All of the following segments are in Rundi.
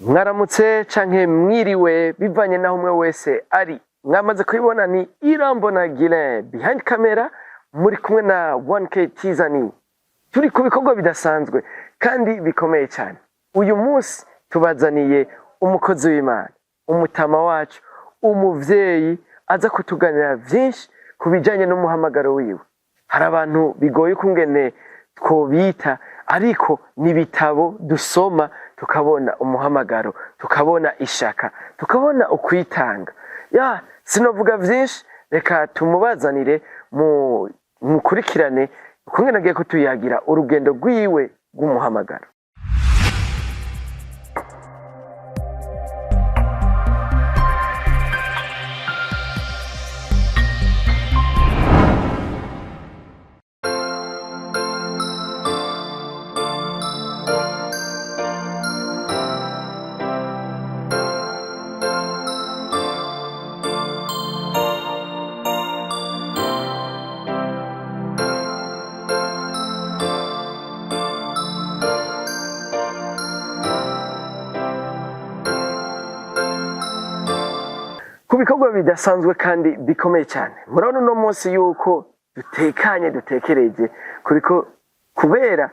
Mwaramutse canke mwiriwe, bivanye naho umwe wese ari. Mwamaze kubibona, ni Irambona Guilain behind camera, muri kumwe na 1K Tizani. Turi ku bikorwa bidasanzwe kandi bikomeye cyane. Uyu munsi tubazaniye umukozi w'Imana, umutama wacu, umuvyeyi aza kutuganira vyinshi ku bijanye n'umuhamagaro wiwe. Hari abantu bigoye ukungene twobita, ariko ni ibitabo dusoma tukabona umuhamagaro, tukabona ishaka, tukabona ukwitanga. Ya, sinovuga vyinshi, reka tumubazanire mu mukurikirane ukungene agiye kutuyagira urugendo rwiwe rw'umuhamagaro. Ku bikorwa bidasanzwe kandi bikomeye cyane, murabona uno munsi yuko dutekanye, dutekereje kuriko, kubera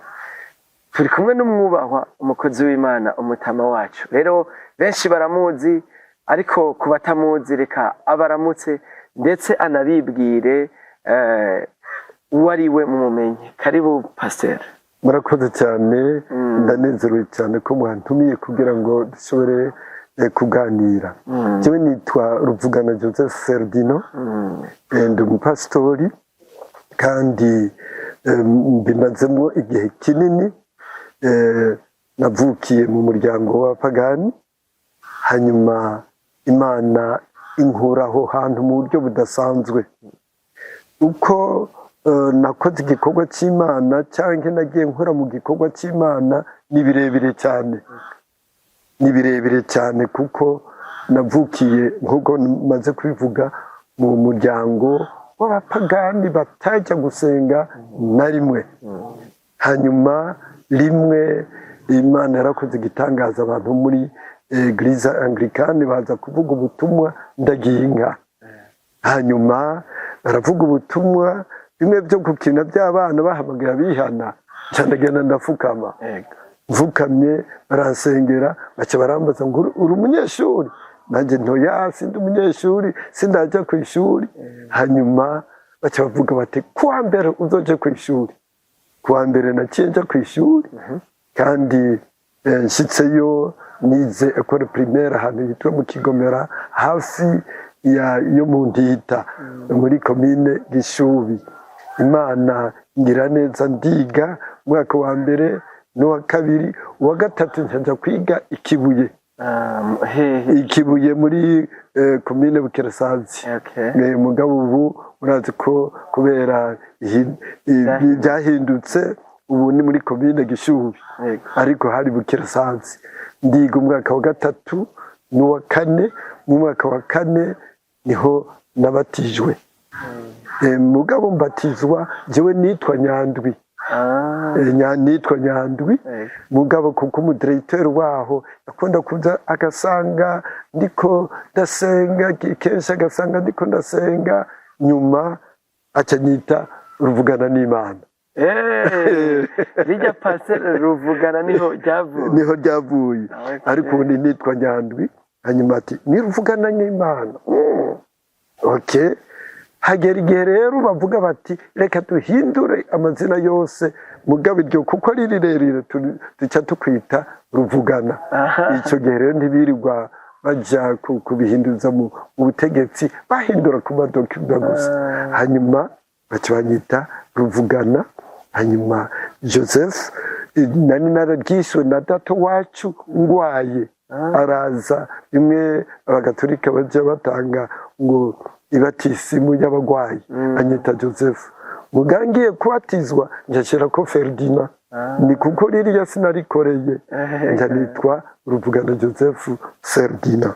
turi kumwe n'umwubahwa, umukozi w'Imana, umutama wacu. Rero benshi baramuzi, ariko ku batamuzi, reka abaramutse ndetse anabibwire uwo ari we mumumenye. Karibu, pasiteri. Murakoze cyane. Ndanezerewe cyane ko mwantumiye kugira ngo dushobore kuganira. Jewe nitwa Ruvugana Joseph Ferdino, ndi umupasitori kandi mbimazemo igihe kinini. Navukiye mu muryango w'abapagani, hanyuma Imana inkura aho hantu mu buryo budasanzwe. Uko nakoze igikorwa cy'Imana cyangwa nagiye nkora mu gikorwa cy'Imana ni birebire cyane, ni birebire cyane, kuko navukiye, nk'uko maze kubivuga, mu muryango w'abapagani batajya gusenga na rimwe. Hanyuma rimwe Imana yarakoze igitangaza, abantu muri Eglise Anglikane baza kuvuga ubutumwa ndagiye inka. Hanyuma baravuga ubutumwa bimwe byo gukina by'abana, bahamagara bihana, nca ndagenda ndafukama. Mfukamye baransengera, baca barambaza ngo uri umunyeshuri? Nanjye ntoya, sindi umunyeshuri, sindajya ku ishuri. Hanyuma baca bavuga bati kuwa mbere uzoje ku ishuri. Kuwa mbere naciye nja ku ishuri, kandi nshitseyo nize école primaire ahantu hitwa mu Kigomera, hafi ya yo mu Ntita, muri komine Gishubi. Imana ngira neza, ndiga umwaka wa mbere n'uwa kabiri, uwa gatatu nca kwiga Ikibuye. Hehe? Ikibuye muri komine Bukirasazi. Mugabo ubu urazi ko kubera byahindutse, ubu ni muri komine Gishubi, ariko hari Bukirasazi. Ndiga umwaka wa gatatu n'uwa kane. Mu mwaka wa kane niho nabatijwe. Mugabo mbatizwa jewe nitwa Nyandwi. Nitwa Nyandwi. Mugabo kuko umudiregiteri waho akunda kuza agasanga ndiko ndasenga kenshi, agasanga ndiko ndasenga, nyuma acanyita Ruvugana n'Imana. Rijya pasiteri Ruvugana niho ryavuye? Niho ryavuye. Ariko ubu nitwa Nyandwi. Hanyuma ati ni Ruvugana n'Imana. Okay. Hagera igihe rero bavuga bati reka duhindure amazina yose, mugabo iryo kuko ari rirerire duca tukwita Ruvugana. Icyo gihe rero ntibirirwa bajya kubihinduza mu butegetsi, bahindura ku ma documents gusa. Hanyuma baca banyita Ruvugana. Hanyuma Joseph, nari nararyiswe na data wacu ngwaye, araza, bimwe Abagatolika bajya batanga ngo ibatisimu y'abagwayi, anyita Joseph. Mugangiye kubatizwa njya ko Ferdina, ni kuko ririya sinarikoreye, njya nitwa Ruvugana Joseph Ferdina.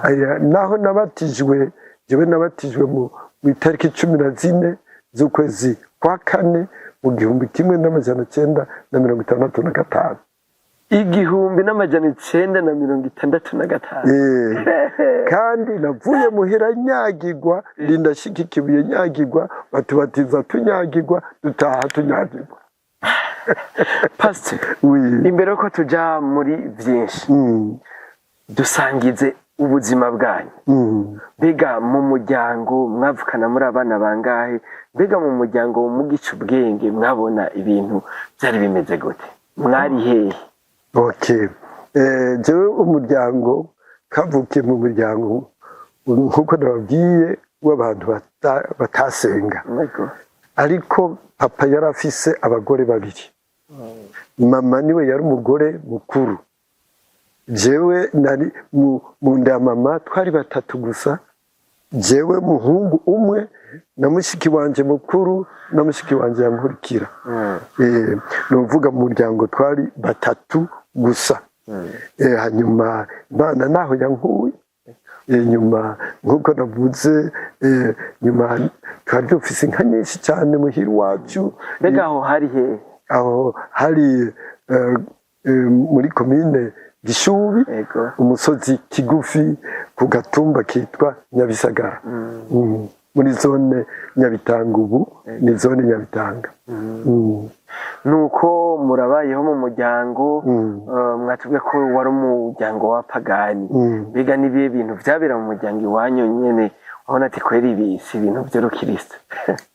Aya, naho nabatijwe, jewe nabatijwe mu itariki 14 z'ukwezi kwa kane mu 1965. 1965. Kandi navuye muhira nyagigwa, ndinda shika ikibuye nyagigwa, batubatiza tunyagigwa, dutaha tunyagigwa. Pastor, Oui. imbere yuko tuja muri vyinshi, dusangize ubuzima bwanyu. Mbega mu muryango mwavukana muri abana bangahe? Mbega mu muryango mugica ubwenge mwabona ibintu byari bimeze gute? Mwari hehe? Okay. Jewe umuryango kavukiye mu muryango, nkuko nababwiye, w'abantu batasenga. Ariko papa yari afise abagore babiri, mama niwe yari umugore mukuru. Jewe nari mu nda ya mama, twari batatu gusa: jewe muhungu umwe na mushiki wanje mukuru na mushiki wanje yankurikira. Ni ukuvuga mu muryango twari batatu gusa. Hanyuma Imana naho yankuye. Nyuma nk'uko navuze, nyuma twari dufise inka nyinshi cyane muhira iwacu. Mbega aho hari hehe? Aho hari muri komine Gishubi, umusozi Kigufi, ku gatumba kitwa Nyabisagara. Muri zone Nyabitanga, ubu ni zone Nyabitanga. Nuko murabayeho mu muryango. Mwatubwiye ko wari umuryango w'abapagani. Mbega n'ibihe bintu vyabera mu muryango iwanyu nyene ubona ati kweri ibi si ibintu vy'urukristo?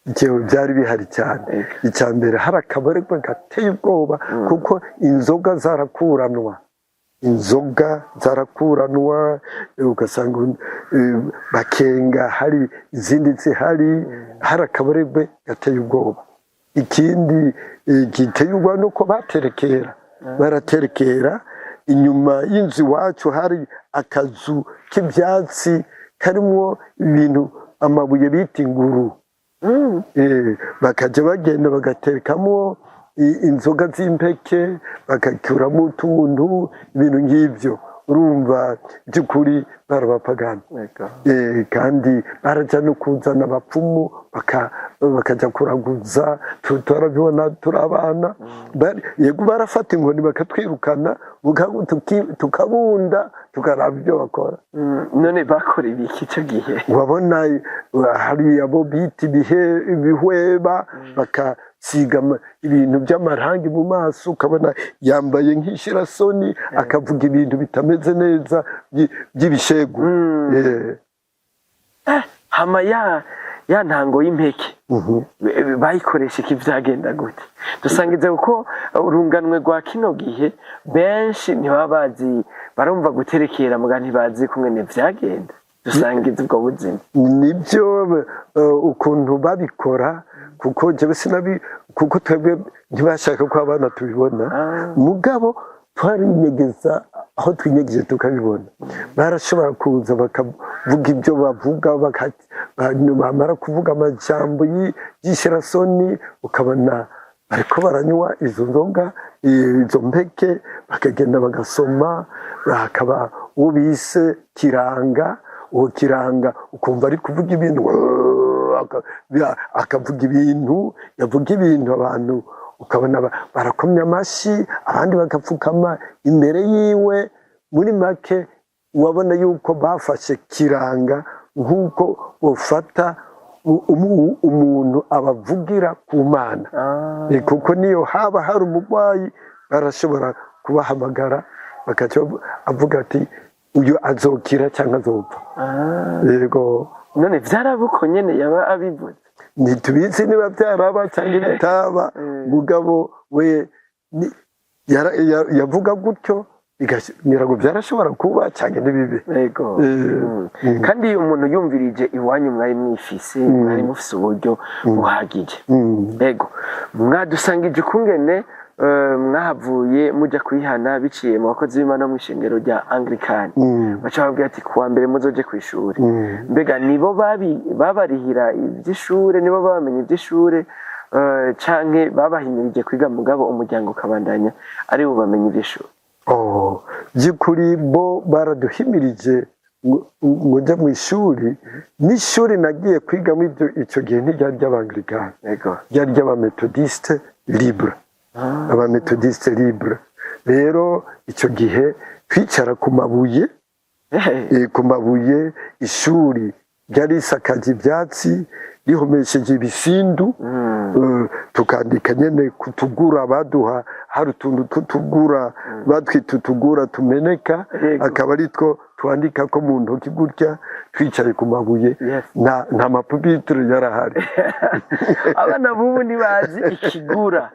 Jewe byari bihari cyane. Icya mbere, hari akabarwa gateye ubwoba, kuko inzoga zarakuranwa, inzoga zarakuranwa, ugasanga bakenga hari izindi zihari. Hari akabarebe gateye ubwoba. Ikindi giteye ubwoba ni uko baterekera, baraterekera. Inyuma y'inzu iwacu hari akazu k'ibyatsi karimwo ibintu, amabuye bita inguru. Bakajya bagenda bagaterekamo inzoga z'impeke, bagakuramo utuntu, ibintu nk'ibyo. Urumva by'ukuri barabapagani. Kandi barajya no kuzana abapfumu, bakajya kuraguza. Turabibona turi abana. Yego, barafata inkoni bakatwirukana, tukabunda, tukaraba ibyo bakora. None bakora ibiki icyo gihe? Wabona hari abo bita ibihweba, bakasiga ibintu by'amarangi mu maso, ukabona yambaye nk'ishirasoni, akavuga ibintu bitameze neza by'ibishegu. Hama ya ntango y'impeke bayikoresha iki? Vyagenda gute? Dusangize, kuko urunganwe rwa kino gihe benshi ntibaba bazi, barumva guterekera muga ntibazi kungene vyagenda. Dusangize ubwo buzima. Nibyo, ukuntu babikora, kuko jewe sinabi, kuko twebwe ntibashaka ko abana tubibona. Mugabo twarinyegeza, aho twinyegeje tukabibona. Barashobora kuza bakavuga ibyo bavuga, bamara kuvuga amajambo y'ishirasoni, ukabona bariko baranywa izo nzoga, izo mpeke, bakagenda bagasoma. Hakaba uwo bise Kiranga. Uwo Kiranga ukumva ari kuvuga ibintu, akavuga ibintu, yavuga ibintu, abantu ukabona barakomya amashyi, abandi bagapfukama imbere yiwe. Muri make wabona yuko bafashe Kiranga nk'uko bufata umuntu abavugira ku Mana. Kuko niyo haba hari umurwayi, barashobora kubahamagara, bakaca avuga ati uyu azokira cyangwa azopfa. Yego. None vyarabuko nyene yaba abivuze? Ntitubizi niba byaraba cyangwa bitaba. Mugabo we yavuga gutyo, ngira ngo byarashobora kuba cyangwa ntibibe. Kandi umuntu yumvirije iwanyu mwari mwifise, mwari mufise uburyo buhagije. Ego, mwadusangije ukungene mwahavuye muja kwihana biciye mu bakozi b'Imana bo mw'ishengero rya Anglikani. Baca bababwira ati kuwa mbere muzoje kw'ishuri. Mbega nibo babarihira ivy'ishure? Nibo babamenye ivy'ishure, canke babahimirije kwiga, mugabo umuryango ukabandanya ari bo bamenye ivy'ishure? Oh, by'ukuri bo baraduhimirije ngo njye mu ishuri. N'ishuri nagiye kwigamo icyo gihe ntiryari ry'Abangilikani, ryari ry'Abametodiste libre. Abametodiste libre. Rero icyo gihe twicara ku mabuye, ku mabuye. Ishuri ryari risakaje ibyatsi, rihomesheje ibisindu. Tukandika nyene kutugura baduha. Hari utuntu tw'utugura batwita utugura tumeneka, akaba ari two twandika ko mu ntoki gutya, twicaye ku mabuye. Nta ma pupitre yarahari. Abana b'ubu ntibazi ikigura.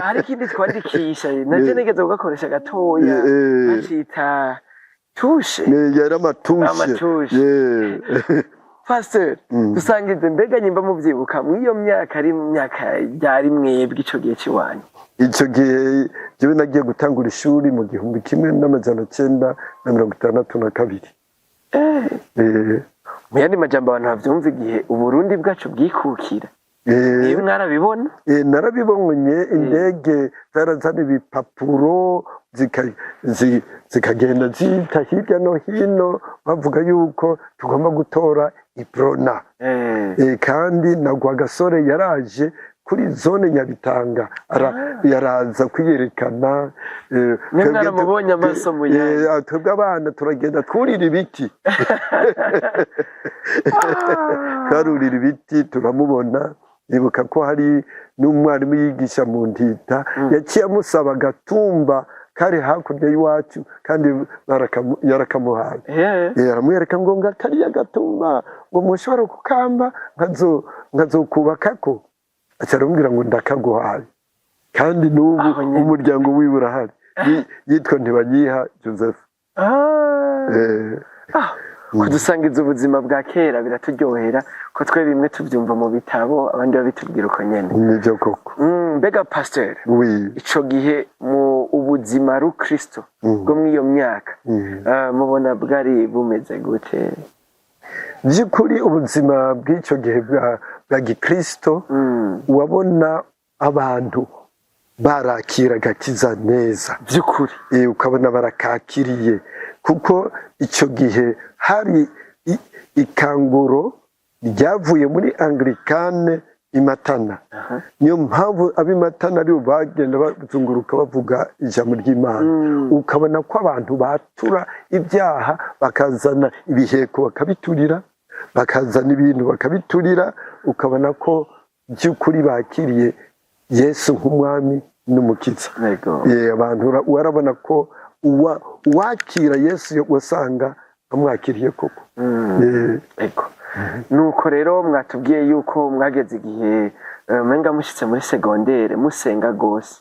Hari ikindi twandikisha nacyo nigeze kugakoresha gatoya, bacita touche. Yari ama touche. Ama touche. Pasteur, dusangize mbega nyimba muvyibuka mw'iyo myaka, ari mu myaka ryari mwebwe ico gihe c'iwanyu? Icyo gihe jewe nagiye gutangura ishuri mu 1962. Mu yandi majambo, abantu bavyumva, igihe Uburundi bwacu bwikukira, iyo mwarabibona? Narabibonye. Indege zarazana ibipapuro, zikagenda zita hirya no hino, bavuga yuko tugomba gutora Uprona. Kandi na Rwagasore yaraje kuri zone Nyabitanga, yaraza kwiyerekana. Mwe mwaramubonye amaso mu yandi. Twebwe abana turagenda twurira ibiti, twarurira ibiti turamubona. Ibuka ko hari n'umwarimu yigisha mu Ntita, yaciye amusaba agatumba kari hakurya y'iwacu, kandi yarakamuhaye. Aramwereka ngo kariya gatumba ngo mushobora kukamba nkazokubakako, aca aramubwira ngo ndakaguhaye. Kandi n'ubu Aho nyene. umuryango wiwe urahari. Yitwa Ntibanyiha Joseph. Kudusangiza ubuzima bwa kera biraturyohera, ko twe bimwe tubyumva mu bitabo, abandi babitubwira uko nyene. Nibyo koko. Mbega pasteur, Oui. ico gihe mu ubuzima rukristo bwo mw'iyo myaka, mubona bwari bumeze gute? By'ukuri ubuzima bw'icyo gihe bwa gikristo, wabona abantu barakira agakiza neza. By'ukuri. Ukabona barakakiriye, kuko icyo gihe hari ikanguro ryavuye muri Anglikane i Matana. Niyo mpamvu ab'i Matana aribo bagenda bazunguruka bavuga ijambo ry'Imana. Ukabona ko abantu batura ibyaha, bakazana ibiheko bakabiturira, bakazana ibintu bakabiturira, ukabona ko by'ukuri bakiriye Yesu nk'umwami n'umukiza. Abantu warabona ko uwakira Yesu wasanga amwakiriye koko. Ego. Nuko rero mwatubwiye yuko mwageze igihe, umenga mushitse muri segondere, musenga gose,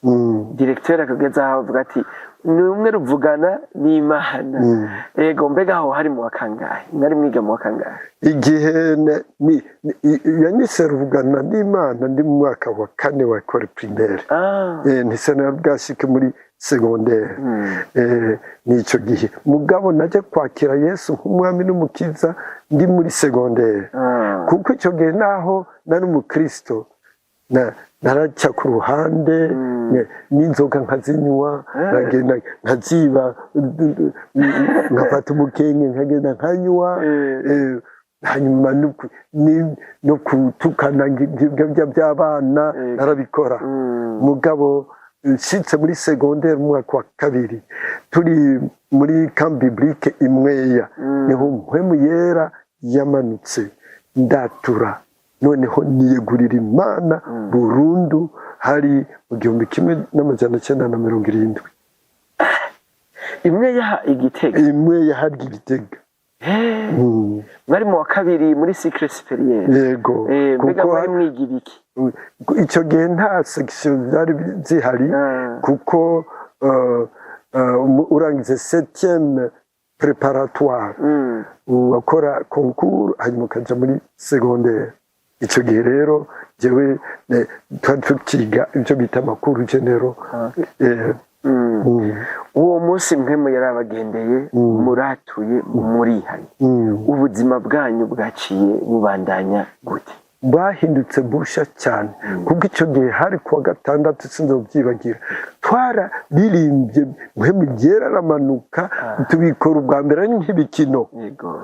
directeur akageza aho avuga ati ni umwe ruvugana n'Imana. Ego, mbega aho hari mu wa kangahe? Mwari mwiga mu wa kangahe? Igihe yanyise ruvugana n'Imana ndi mu mwaka wa kane wa école primaire. Ntise bwashike muri segondere. N'icyo gihe mugabo najya kwakira Yesu nk'umwami n'umukiza ndi muri segondere, kuko icyo gihe naho nari umukristo, naraca ku ruhande, n'inzoga nkazinywa, nkagenda nkaziba, nkafata umukenke nkagenda nkanywa. Hanyuma no kutukana by'abana narabikora. Mugabo nshitse muri segondere mu mwaka wa kabiri, turi muri camp biblique imweya, niho Mpwemu Yera yamanutse, ndatura, noneho niyegurira Imana burundu. Hari mu 1970. Imwe yaha Igitega? Imwe yaharya Igitega. Mwari mu wa kabiri muri cycle supérieur? Yego. Mbega Kuko mwari mwiga ibiki? icyo gihe nta section zari zihari, kuko urangize septième préparatoire, wakora concours, hanyuma ukaja muri secondaire. Icyo gihe rero jewe twari tukiga ibyo bita ama cours généraux. Uwo munsi Mpwemu yarabagendeye, muratuye, murihanye, ubuzima bwanyu bwaciye bubandanya gute? Bwahindutse busha cyane, kuko icyo gihe hari kuwa gatandatu, sinzobyibagira, twararirimbye, Mpwemu Yera aramanuka. Tubikora ubwa mbere ari nk'ibikino.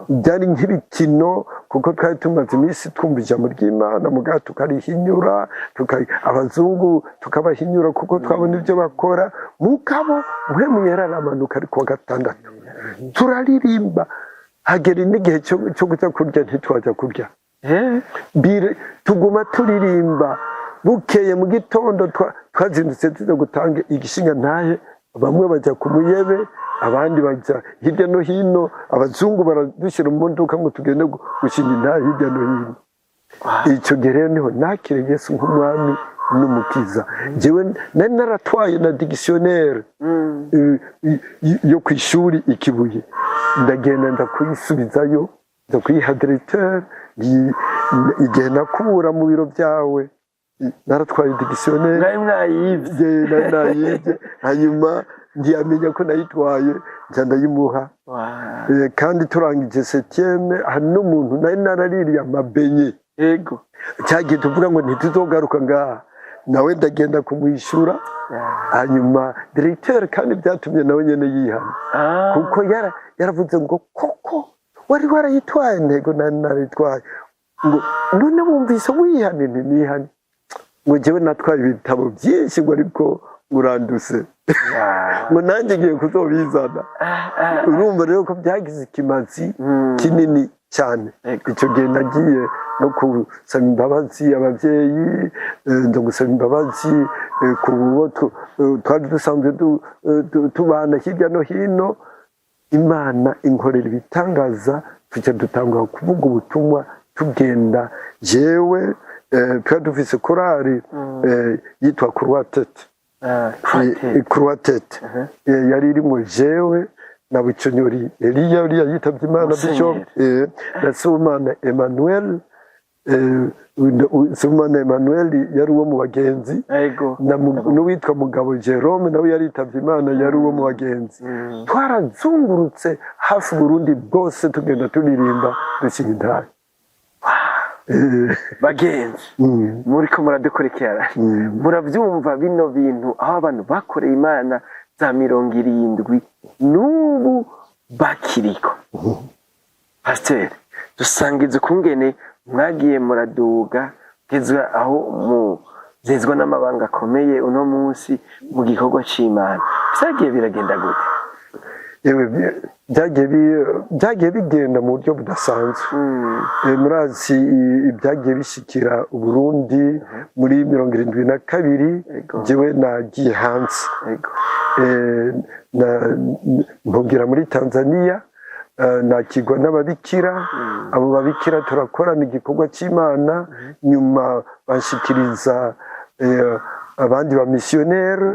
Byari nk'ibikino, kuko twari tumaze iminsi twumva ijambo ry'Imana, mugabo tukarihinyura, abazungu tukabahinyura, kuko twabona ibyo bakora. Mugabo Mpwemu Yera aramanuka ari kuwa gatandatu, turaririmba, hagera n'igihe cyo kujya kurya, ntitwajya kurya. Tuguma turirimba. Bukeye mu gitondo twazindutse tuza gutanga igishinga ntahe. Bamwe bajya ku muyebe, abandi bajya hirya no hino. Abazungu baradushyira mu modoka ngo tugende gushinga intahe hirya no hino. Icyo gihe rero niho nakira Yesu nk'umwami n'umukiza. Njyewe nari naratwaye na dictionnaire yo ku ishuri ikibuye, ndagenda ndakuyisubizayo, ndakuyiha directeur. Igihe nakubura mu biro byawe naratwaye dictionnaire. Mwari mwayibye? Ye, nari nayibye, hanyuma ntiyamenya ko nayitwaye, nca ndayimuha. Kandi turangije septième, hari n'umuntu nari naraririye amabenye cyagiye tuvuga ngo ntituzogaruka ngaha, nawe ndagenda kumwishyura. Hanyuma directeur kandi byatumye nawe nyene yihana, kuko yaravuze ngo: "Koko wari warayitwaye?" Ntego, nari narayitwaye. Ngo: "None wumvise wihane?" Nti: "Nihane?" Ngo: "Jewe natwaye ibitabo byinshi," ngo, "ariko uranduse," ngo, "nanjye ngiye kuzobizana." Urumva rero ko byagize ikimazi kinini cyane. Icyo gihe nagiye no gusaba imbabazi ababyeyi, njya gusaba imbabazi ku bo twari dusanzwe tubana hirya no hino. Imana inkorera ibitangaza, tujya dutangura kuvuga ubutumwa, tugenda. Jewe twari dufise korali yitwa Croix-Tête. Croix-Tête. Croix-Tête yari irimo jewe na Buconyori Eliya, uriya yitabye Imana. Musenyeri. Bishop na Sibomana Emmanuel. Sibomana Emmanuel yari uwo mu bagenzi, na n'uwitwa Mugabo Jerome, nawe yaritabye Imana, yari uwo mu bagenzi. Twarazungurutse hafi Burundi bwose, tugenda turirimba, dushinga intahe. Bagenzi, muriko muradukurikirana, murabyumva bino bintu, aho abantu bakoreye Imana za 70 n'ubu bakiriko. Pasiteri, dusangiza ukungene mwagiye muraduga kugeza aho muzezwa n'amabanga akomeye uno munsi mu gikorwa c'Imana. Vyagiye biragenda gute? Yewe, byagiye bigenda mu buryo budasanzwe. Murazi ibyagiye bishikira Uburundi muri 72. Jewe nagiye hanze. Mpungira muri Tanzania, nakirwa n'ababikira. Abo babikira turakorana igikorwa cy'Imana, nyuma banshikiriza abandi bamisiyoneri.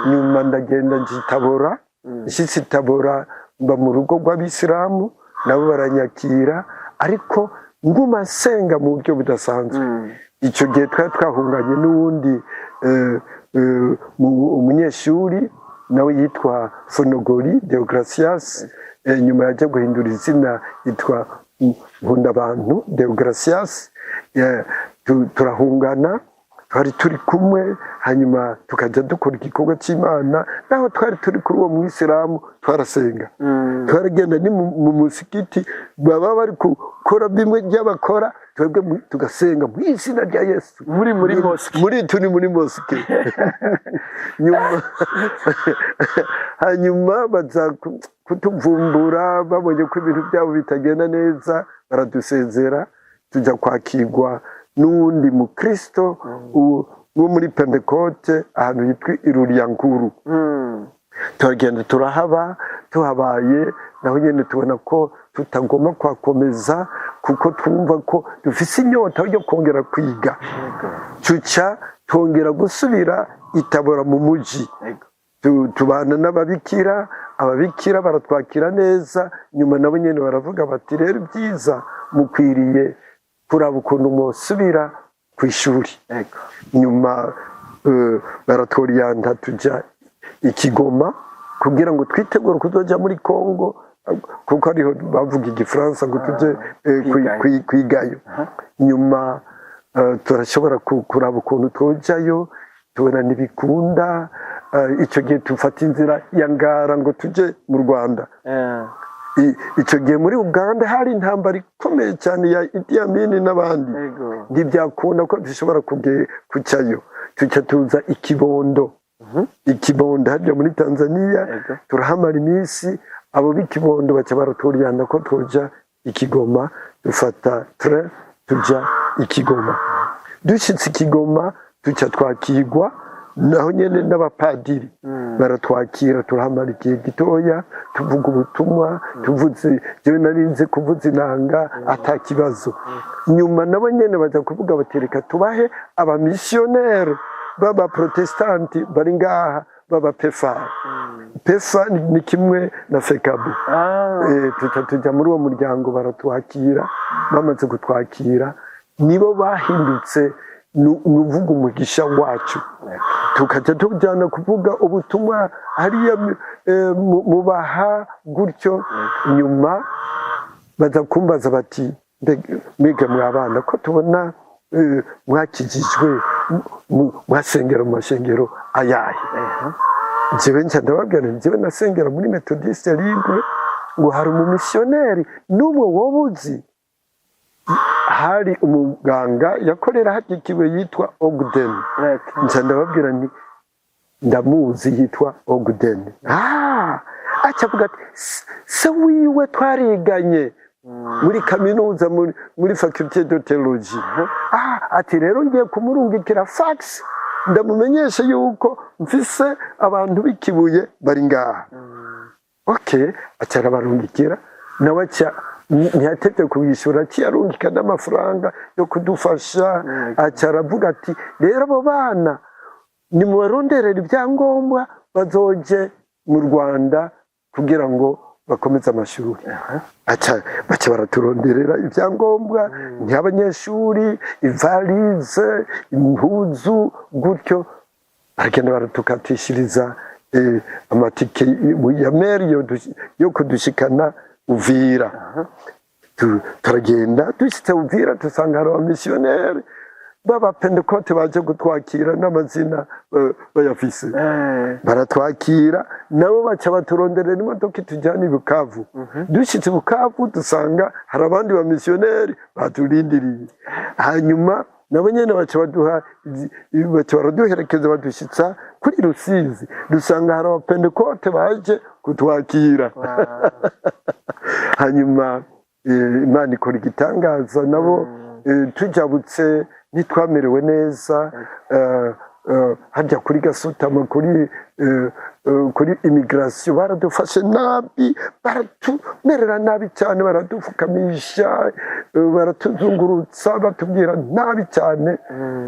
Nyuma ndagenda njitabora. Nshitse itabora, mba mu rugo rw'abisilamu, nabo baranyakira, ariko nguma nsenga mu buryo budasanzwe. Icyo gihe twari twahunganye n'uwundi umunyeshuri nawe yitwa Fonogori Deogratias. Nyuma yajya guhindura izina yitwa Nkundabantu Deogratias. Turahungana, twari turi kumwe, hanyuma tukajya dukora igikorwa cy'Imana. Naho twari turi kuri uwo mwisilamu, twarasenga. Twaragenda ni mu musigiti, baba bari gukora bimwe by'abakora, twebwe tugasenga mu izina rya Yesu. Muri mosque? Muri turi muri mosque. Nyuma hanyuma baza kutuvumbura, babonye ko ibintu byabo bitagenda neza, baradusezera, tujya kwakirwa n'uwundi mukristo wo muri Pentekote, ahantu hitwa Iruriyankuru. Turagenda turahaba. Tuhabaye naho nyine tubona ko tutagomba kuhakomeza, kuko twumva ko dufise inyota yo kongera kwiga. Tuca twongera gusubira itabora mu muji. Tubana n'ababikira, ababikira baratwakira neza. Nyuma nabo nyine baravuga bati: "Rero ibyiza mukwiriye kuraba ukuntu musubira ku ishuri." Nyuma baratoriyanta tujya i Kigoma kugira ngo twitegure kuzoja muri Kongo, kuko ariho bavuga igifaransa, ngo tujye kwigayo. Kwigayo. Nyuma Turashobora kuraba ukuntu twojayo, tubona ntibikunda. Icyo gihe tufata inzira ya Ngara ngo tujye mu Rwanda. Icyo gihe muri Uganda hari intambara ikomeye cyane ya Idi Amin n'abandi. Ntibyakunda ko dushobora kujyayo, tujya tuza i Kibondo. I Kibondo harya muri Tanzania. Turahamara iminsi. Abo b'i Kibondo baca baraturyana ko tuja i Kigoma. Dufata train tuja i Kigoma. Dushyitse i Kigoma, tuca twakirwa naho nyene n'abapadiri. Baratwakira, turahamara igihe gitoya, tuvuga ubutumwa, tuvuze, jewe nari nzi kuvuza inanga ata kibazo. Nyuma nabo nyene baza kuvuga bati: "Reka tubahe abamisiyoneri b'abaprotestanti bari ngaha b'aba PEFA." PEFA ni kimwe na FECABU. Tuca tujya muri uwo muryango, baratwakira. Bamaze kutwakira, nibo bahindutse nuvuga umugisha wacu, tukajya tujyana kuvuga ubutumwa hariya mubaha gutyo. Nyuma baza kumbaza bati: "Mbega mwabana ko tubona mwakijijwe, mwasengera mu mashengero ayahe?" Jewe nca ndababwira nti: "Jewe nasengera muri Methodiste Libre." Ngo: "Hari umumisiyoneri n'umwe woba uzi?" Hari umuganga yakorera hakikiwe yitwa Ogden. Nca ndababwira nti: "Ndamuzi, yitwa Ogden." Aca avuga ati: "Se wiwe twariganye muri kaminuza, muri faculté de théologie." Ati: "Rero ngiye kumurungikira fax, ndamumenyesha yuko mfise abantu b'ikibuye bari ngaha." Okay, aca arabarungikira. Nawe aca ntiyatevye kubishyura, aciye arungika n'amafaranga yo kudufasha. Aca aravuga ati: "Rero abo bana nimubaronderera ibyangombwa, bazoje mu Rwanda kugira ngo bakomeze amashuri." Aca baca baraturonderera ibyangombwa nk'abanyeshuri, ivalize, impuzu, gutyo. Baragenda baratukatishiriza amatike ya meri yo kudushikana Uvira. Turagenda, dushyitse Uvira dusanga hari abamisiyoneri b'abapentekote baje kutwakira, n'amazina bayafise. Baratwakira, nabo baca baturonderera imodoka itujyana i Bukavu. Dushyitse i Bukavu, dusanga hari abandi bamisiyoneri baturindiriye. Hanyuma nabo nyene baca baduha baca baraduherekeza, badushyitsa kuri Rusizi, dusanga hari abapentekote baje kutwakira. Hanyuma Imana ikora igitangaza nabo. Tujabutse ntitwamerewe neza harya kuri gasutamo, kuri immigration baradufashe nabi, baratumerera nabi cyane, baradupfukamisha, baratuzungurutsa, batubwira nabi cyane,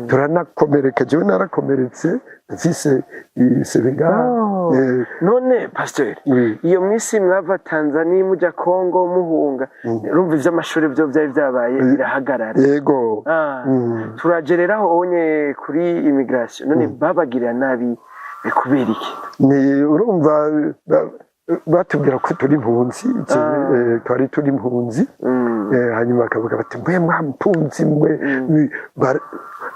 turanakomereka. Jewe narakomeretse, mfise ibisebe ngaha. Oh. None pasiteri, Oui. iyo minsi mwava Tanzania muja Kongo muhunga, urumva ivy'amashuri byo byari byabaye birahagarara. Yego. Turagereraho onye kuri immigration. None babagirira nabi kubera iki? Ni urumva batubwira ko turi impunzi. Twari turi impunzi. Hanyuma bakavuga bati: "Mwe mwa mpunzi mwe."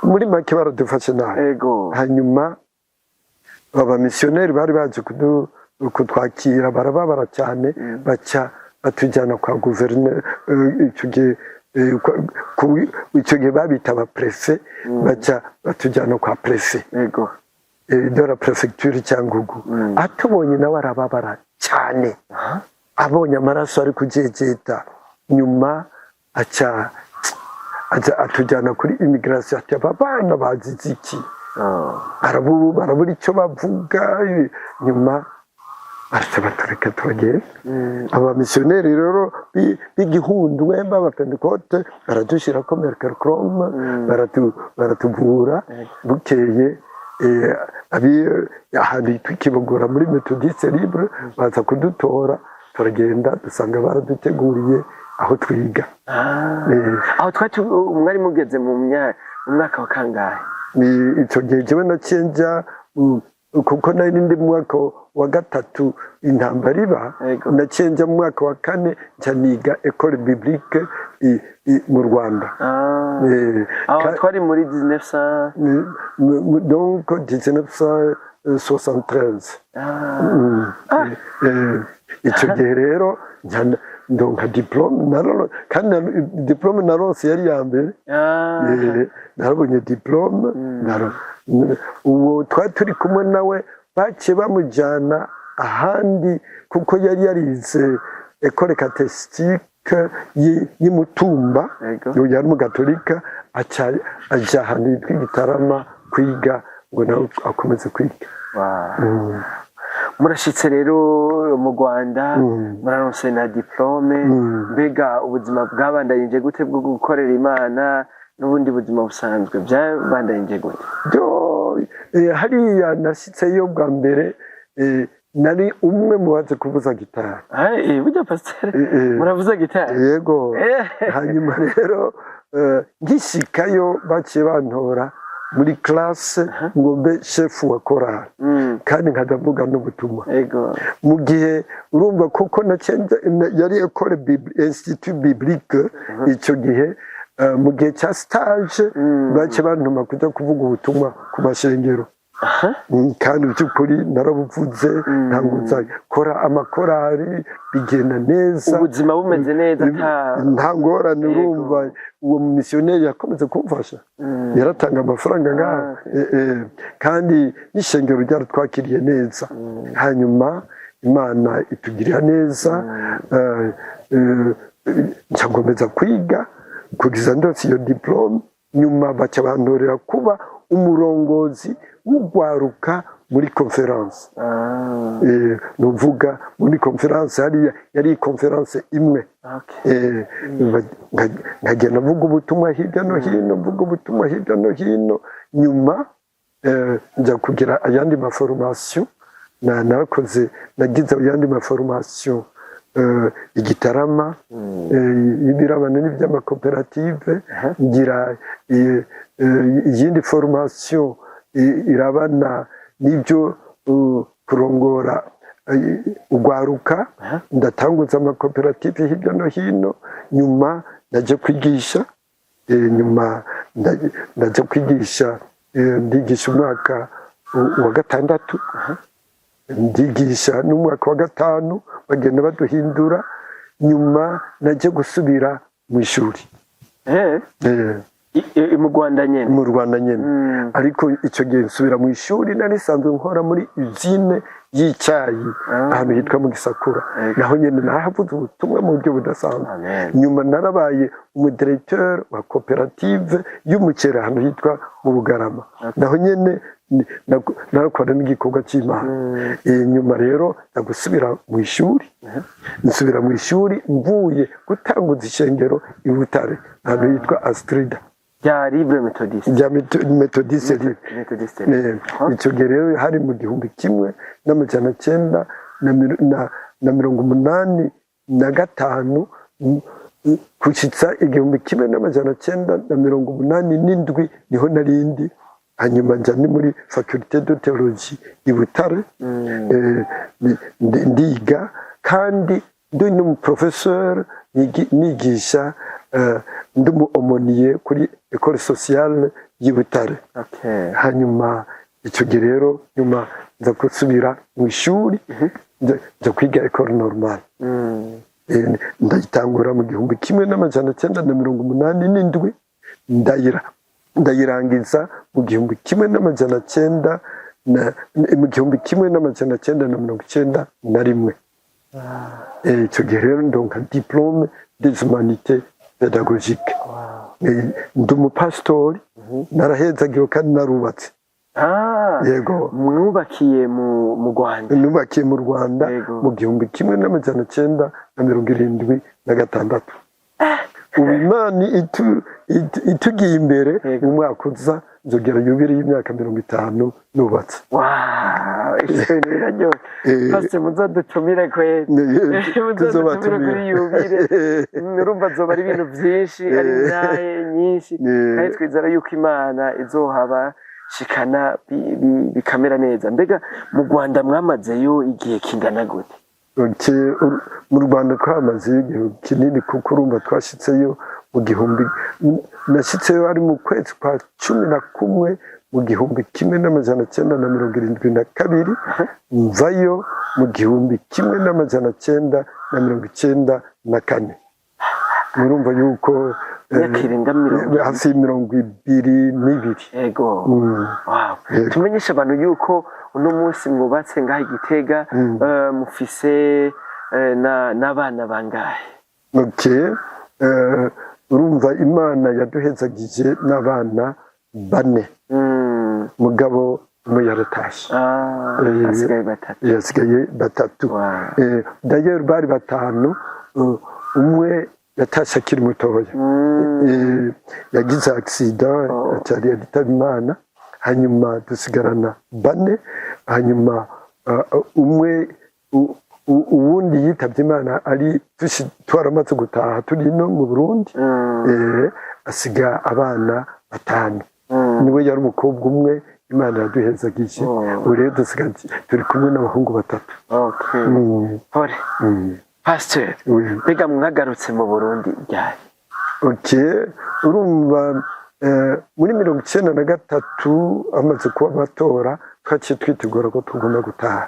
Muri make baradufashe nabi. Hanyuma abamisiyoneri bari baje kutwakira barababara cyane, baca batujyana kwa guverineri. Icyo gihe icyo gihe babita abaprefe, baca batujyana kwa préfet de la préfecture Cyangugu. Atubonye nawe arababara cyane, abonye amaraso ari kujejeta. Nyuma aca aja atujyana kuri immigration, ati: "Aba bana bazize iki?" Barabura icyo bavuga. Nyuma baraca batureka turagenda. Abamisiyoneri rero b'igihundwe b'abapentekote baradushyirako mercurochrome, baratuvura. Bukeye ahantu hitwa Ikibogora muri Methodiste Libre baza kudutora, turagenda, dusanga baraduteguriye aho twiga. Aho twari mwari mugeze mu mwaka wa kangahe? Ni icyo gihe jewe naciye nja kuko nari ndi mu mwaka. wa gatatu intambara iba, naciye nja mu mwaka wa kane, nca niga école biblique mu Rwanda. Aho twari muri 1900? Donc 1973. Icyo gihe rero nca ndonka diplôme, kandi diplôme naronse yari iya mbere. Narabonye diplôme. Uwo twari turi kumwe nawe baciye bamujyana ahandi, kuko yari yarize école catéchétique y'Imutumba. Yari umugatolika, aca aja ahantu hitwa Igitarama kwiga ngo nawe akomeze kwiga. Murashitse rero mu Rwanda, muraronse na diplôme. Mbega ubuzima bwabandanyije gute bwo gukorera Imana n'ubundi buzima busanzwe byabandanyije gute? Byo hariya nashyitseyo bwa mbere, nari umwe mu bazi kuvuza gitari. Burya pasiteri muravuza gitari? Yego. Hanyuma rero ngishikayo baciye bantora muri classe ngo mbe chef wa korali, kandi nkajya mvuga n'ubutumwa. Mu gihe urumva kuko yari école institut biblique icyo gihe, mu gihe cya stage baciye bantuma kujya kuvuga ubutumwa ku mashengero. Kandi by'ukuri narabuvuze, ntanguza kora amakorari, bigenda neza. Ubuzima bumeze neza ata Nta ngorane. Urumva uwo misiyoneri yakomeze kumfasha, yaratanga amafaranga ngaho. Kandi n'ishengero ryaratwakiriye neza. Hanyuma Imana itugirira neza, nca nkomeza kwiga kugeza ndose iyo diplôme. Nyuma baca bantorera kuba umurongozi w'ugwaruka muri conférence. Nuvuga muri conférence hariya yari conférence imwe. Nkagenda mvuga ubutumwa hirya no hino, mvuga ubutumwa hirya no hino. Nyuma njya kugira ayandi ma formation, narakoze, nagize ayandi ma formation igitarama y'ibirabana n'iby'amakoperative, ngira iyindi formation irabana n'ibyo kurongora ugwaruka, ndatanguza amakoperative hirya no hino. Nyuma ndaje kwigisha, nyuma ndaje kwigisha, ndigisha umwaka wa gatandatu, ndigisha n'umwaka wa gatanu, bagenda baduhindura. Nyuma najye gusubira mu ishuri. Mu Rwanda nyene? Mu Rwanda nyine. Ariko icyo gihe nsubira mu ishuri, nari nsanzwe nkora muri usine y'icyayi ahantu hitwa mu Gisakura. Naho nyine nahavuze ubutumwa mu buryo budasanzwe. Amen. Nyuma narabaye umudirecteur wa koperative y'umuceri ahantu hitwa mu Bugarama, naho nyine narakora n'igikorwa cy'Imana. Nyuma rero nza gusubira mu ishuri, nsubira mu ishuri mvuye gutanguza ishengero i Butare ahantu hitwa Astrida. Rya Libre Methodiste? Rya Methodiste Libre. Methodiste. Icyo gihe rero hari mu 1985 gushyitsa 1987, niho narindi. Hanyuma njya ni muri faculté de théologie i Butare. Ndiga kandi ndi n'umuprofesseur, nigisha, ndi umu aumônier kuri école sociale y'i Butare. Hanyuma icyo gihe rero nyuma nza gusubira mu ishuri, nja kwiga école normale. Ndayitangura mu 1987, ndayirangiza mu gihumbi kimwe n'amajana cyenda na mu 1991. Icyo gihe rero ndonka diplôme des humanités pédagogiques. Ndi umupasitori, narahezagiwe kandi narubatse. Yego. Mwubakiye mu Rwanda? Nubakiye mu Rwanda mu 1976. Ubu Imana itugiye imbere, mu mwaka uza nzogera yubile y'imyaka 50 nubatse. Wow, ivyo bintu biraryoshye. Pastor, muzodutumire kweri, muzodutumire Tuzobatumira. kuri yubile. Urumva azoba ari ibintu vyinshi, ari intahe nyinshi, kandi twizera yuko Imana izohaba. mukabishikana bikamera neza. Mbega mu Rwanda mwamazeyo igihe kingana gute? Okay, mu Rwanda twamazeyo igihe kinini, kuko urumva twashitseyo mu gihumbi, nashyitseyo ari mu kwezi kwa 11 mu 1972, mvayo mu 1994. Murumva yuko Imyaka irenga 20. Hafi 22. Wow. Yego. Tumenyeshe abantu yuko uno munsi mwubatse ngaha i Gitega, mufise n'abana bangahe? Okay. Urumva Imana yaduhezagije n'abana bane, mugabo umwe yaratashe. Ah, hasigaye batatu. Yasigaye batatu. D'ailleurs bari batanu, umwe yatashe akiri mutoya. Yagize accident, atari yitaba Imana, hanyuma dusigarana bane. Hanyuma umwe uwundi yitabye Imana ari twaramaze gutaha, turi ino mu Burundi. Asiga abana batanu. Niwe yari umukobwa umwe Imana yaduhezagije. Ubu rero dusigaye turi kumwe n'abahungu batatu. Pole. Pasteur, Oui. mbega mwagarutse mu Burundi ryari? Okay, urumva muri 93 amaze kuba amatora, twaciye twitegura ko tugomba gutaha.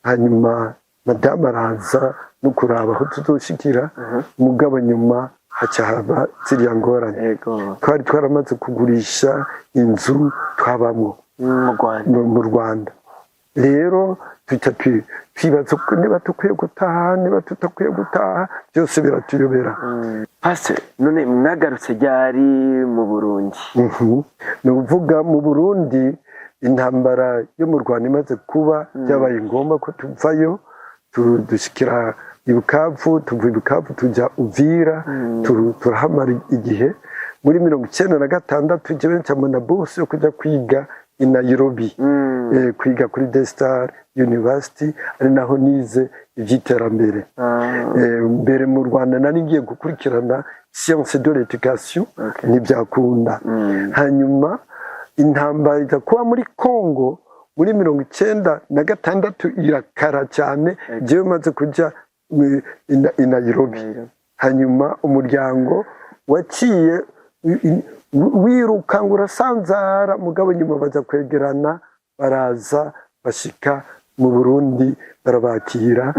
Hanyuma madamu araza no kuraba aho tuzoshikira, mugabo nyuma haca haba ziriya ngorane. Twari twaramaze kugurisha inzu twabamwo Mu Rwanda. mu Rwanda. Rero tuca twibaza ko niba dukwiye gutaha, niba tudakwiye gutaha, byose biratuyobera. Pasteur, none mwagarutse ryari mu Burundi? Ni ukuvuga mu Burundi, intambara yo mu Rwanda imaze kuba, byabaye ngombwa ko tuvayo, dushikira i Bukavu, tuva i Bukavu tujya Uvira, turahamara igihe. Muri 96 jewe ncamo na bourse yo kujya kwiga i Nairobi, kwiga kuri Daystar University, ari naho nize iby'iterambere. Mbere mu Rwanda nari ngiye gukurikirana science de l'éducation, ntibyakunda. Hanyuma intambara iza kuba muri Congo muri 96, irakara cyane, jewe maze kujya i Nairobi. Nairobi. Hanyuma umuryango waciye wiruka ngo urasanzara, mugabo nyuma baza kwegerana, baraza bashika mu Burundi, barabakira.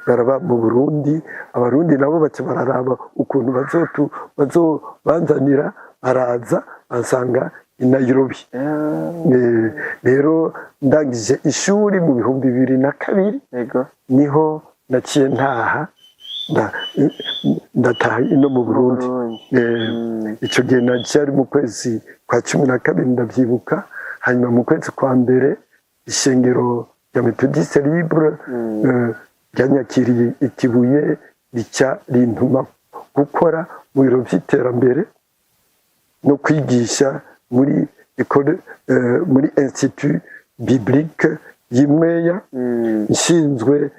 Baraba mu Burundi, Abarundi nabo baca bararaba ukuntu bazobanzanira, baraza bansanga i Nairobi. Rero ndangije ishuri mu 2002, niho naciye ntaha, ndataha ino mu Burundi. Burundi. Icyo gihe naciye ari mu kwezi kwa 12, ndabyibuka. Hanyuma mu kwezi kwa mbere ishengero rya Methodiste Libre ryanyakiriye ikibuye, rica rintuma gukora mu biro by'iterambere no kwigisha muri école, muri Institut Biblique y'Imweya, nshinzwe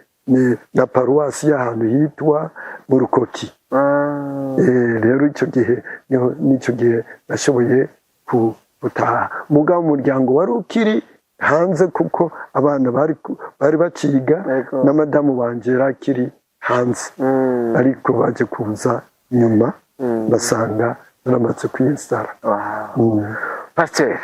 na paruwasi y'ahantu hitwa mu Rukoki. Rero icyo gihe niho n'icyo gihe nashoboye gutaha, mugabo umuryango wari ukiri hanze kuko abana bari bakiga, na madamu wanje yari akiri hanze, ariko baje kuza nyuma, basanga naramaze kwiyesitara. Pasteur,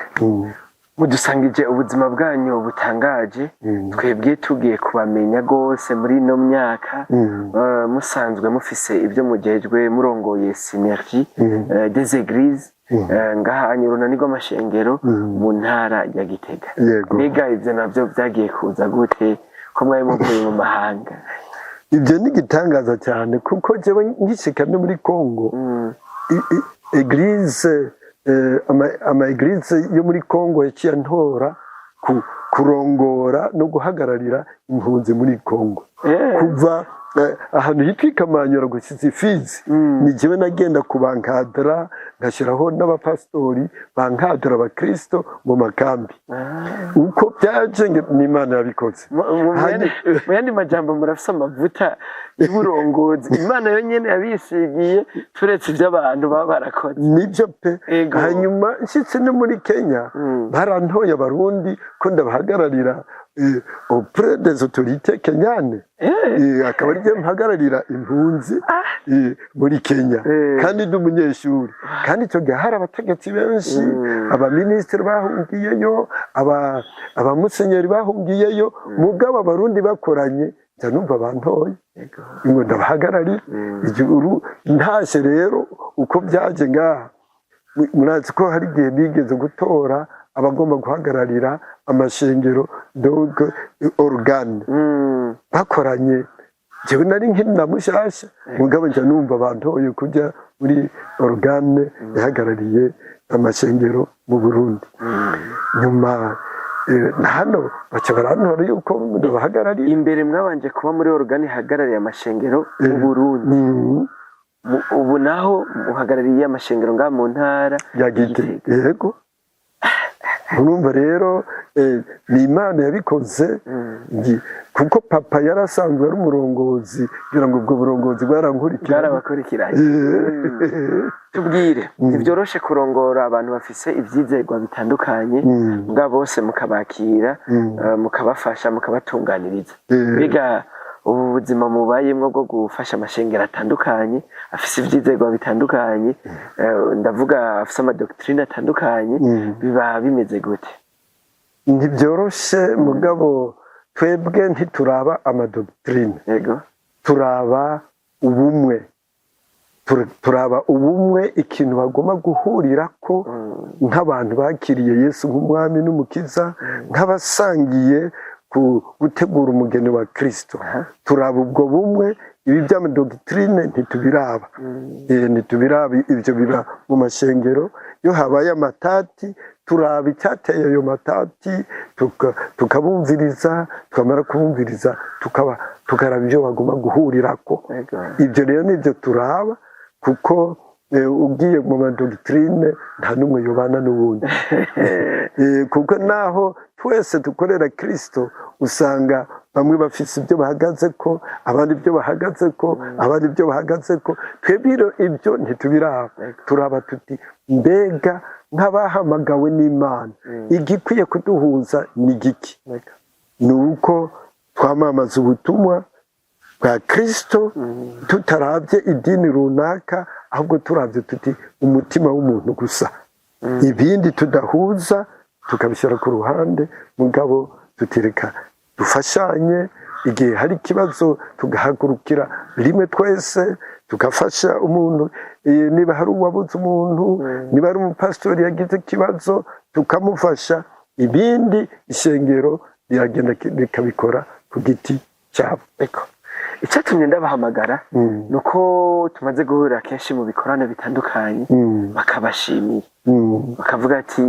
mudusangije ubuzima bwanyu butangaje. Twebwe tugiye kubamenya rwose muri ino myaka. Musanzwe mufise ibyo mujejwe, murongoye Synergie des Églises, ngaha urunani rw'amashengero mu ntara ya Gitega. Yego. Mbega ibyo navyo byagiye kuza gute, ko mwari muvuye mu mahanga? Ibyo ni igitangaza cyane, kuko jewe ngishika no muri Congo, église, ama église yo muri Congo yaciye antora kurongora no guhagararira impunzi muri Congo. Kuva Ahantu hitwa Ikamanyura gusiza Ifizi, ni jewe nagenda kubankadara, ngashyiraho n'abapasitori bankadara abakristo mu makambi. Uko byaje ni Imana yabikoze. Mu yandi majambo, murafise amavuta y'uburongozi, Imana yo nyene yabisigiye, turetse ibyo abantu baba barakoze. Nibyo pe. Hanyuma nshyitse no muri Kenya, barantoye Abarundi ko ndabahagararira auprès des autorités kenyanes. Akaba ari mpagararira impunzi muri Kenya, kandi ndi umunyeshuri, kandi icyo gihe hari abategetsi benshi, abaminisitiri bahungiyeyo, abamusenyeri bahungiyeyo, mugabo Abarundi bakoranye, njya numva bantoye ngo ndabahagararire. Igihugu ntashye rero, uko byaje ngaha, murazi ko hari igihe bigeze gutora abagomba guhagararira amashengero, donc organe, bakoranye, jewe nari nkiri na mushasha, mugabo njya numva bantoye kujya muri organe ihagarariye amashengero mu Burundi. Nyuma na hano baca barantora yuko ndabahagarariye. Imbere mwabanje kuba muri organe ihagarariye amashengero mu Burundi. Ubu naho muhagarariye amashengero ngaha mu ntara ya Gitega, yego. Urumva rero, ni Imana yabikoze, kuko papa yari asanzwe ari umurongozi, kugira ngo ubwo burongozi bwarankurikira. Bwarabakurikiranye. Tubwire, ntibyoroshe kurongora abantu bafise ivyizerwa bitandukanye, mbwa bose mukabakira, mukabafasha, mukabatunganiriza. Mbega ubu buzima mubayemwo bwo gufasha amashengero atandukanye afise ivyizerwa bitandukanye, ndavuga afise ama doctrines atandukanye, biba bimeze gute? Ntibyoroshe, mugabo twebwe ntituraba ama doctrines. Turaba ubumwe. Turaba ubumwe, ikintu bagomba guhurirako nk'abantu bakiriye Yesu nk'umwami n'umukiza, nk'abasangiye ku gutegura umugeni wa Kristo. Turaba ubwo bumwe, ibi by'ama doctrines ntitubiraba. Ntitubiraba, ibyo biba mu mashengero. Iyo habaye amatati, turaba icyateye ayo matati, tukabumviriza, twamara kubumviriza, tukaraba ibyo bagomba guhurirako. Ibyo rero nibyo turaba, kuko ugiye mu ma doctrines nta n'umwe yobana n'uwundi. Kuko naho twese dukorera Kristo, usanga bamwe bafise ibyo bahagaze ko, abandi ibyo bahagaze ko, abandi ibyo bahagaze ko. Twebwe rero ibyo ntitubiraba. Turaba tuti: mbega nk'abahamagawe n'Imana, igikwiye kuduhuza ni giki? Ni uko twamamaza ubutumwa bwa Kristo, tutarabye idini runaka, ahubwo turabye tuti umutima w'umuntu gusa, ibindi tudahuza tukabishyira ku ruhande, mugabo tutireka dufashanye. Igihe hari ikibazo, tugahagurukira rimwe twese, tugafasha umuntu. Niba hari uwabuze umuntu, niba ari umupasitori yagize ikibazo, tukamufasha. Ibindi ishengero riragenda rikabikora ku giti cyabo. Ego. Icyatumye ndabahamagara ni uko tumaze guhurira kenshi mu bikorane bitandukanye, bakabashimira, bakavuga ati: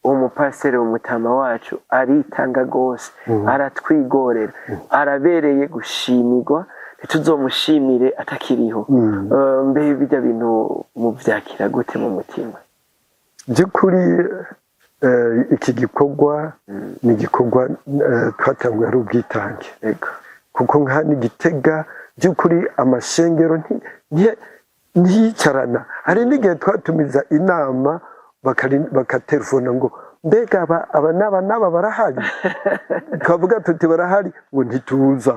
"Uwo mupasiteri, umutama wacu, aritanga rwose, aratwigorera, arabereye gushimirwa, ntituzomushimire atakiriho." Mbe bijya bintu muvyakira gute mu mutima? By'ukuri, iki gikorwa ni igikorwa twatanguye ari ubwitange, kuko nka n'Igitega, by'ukuri amashengero ntiyicarana. Hari n'igihe twatumiza inama, bakatelefona ngo: "Mbega aba n'aba n'aba barahari?" Twavuga tuti: "Barahari," ngo: "Ntituza."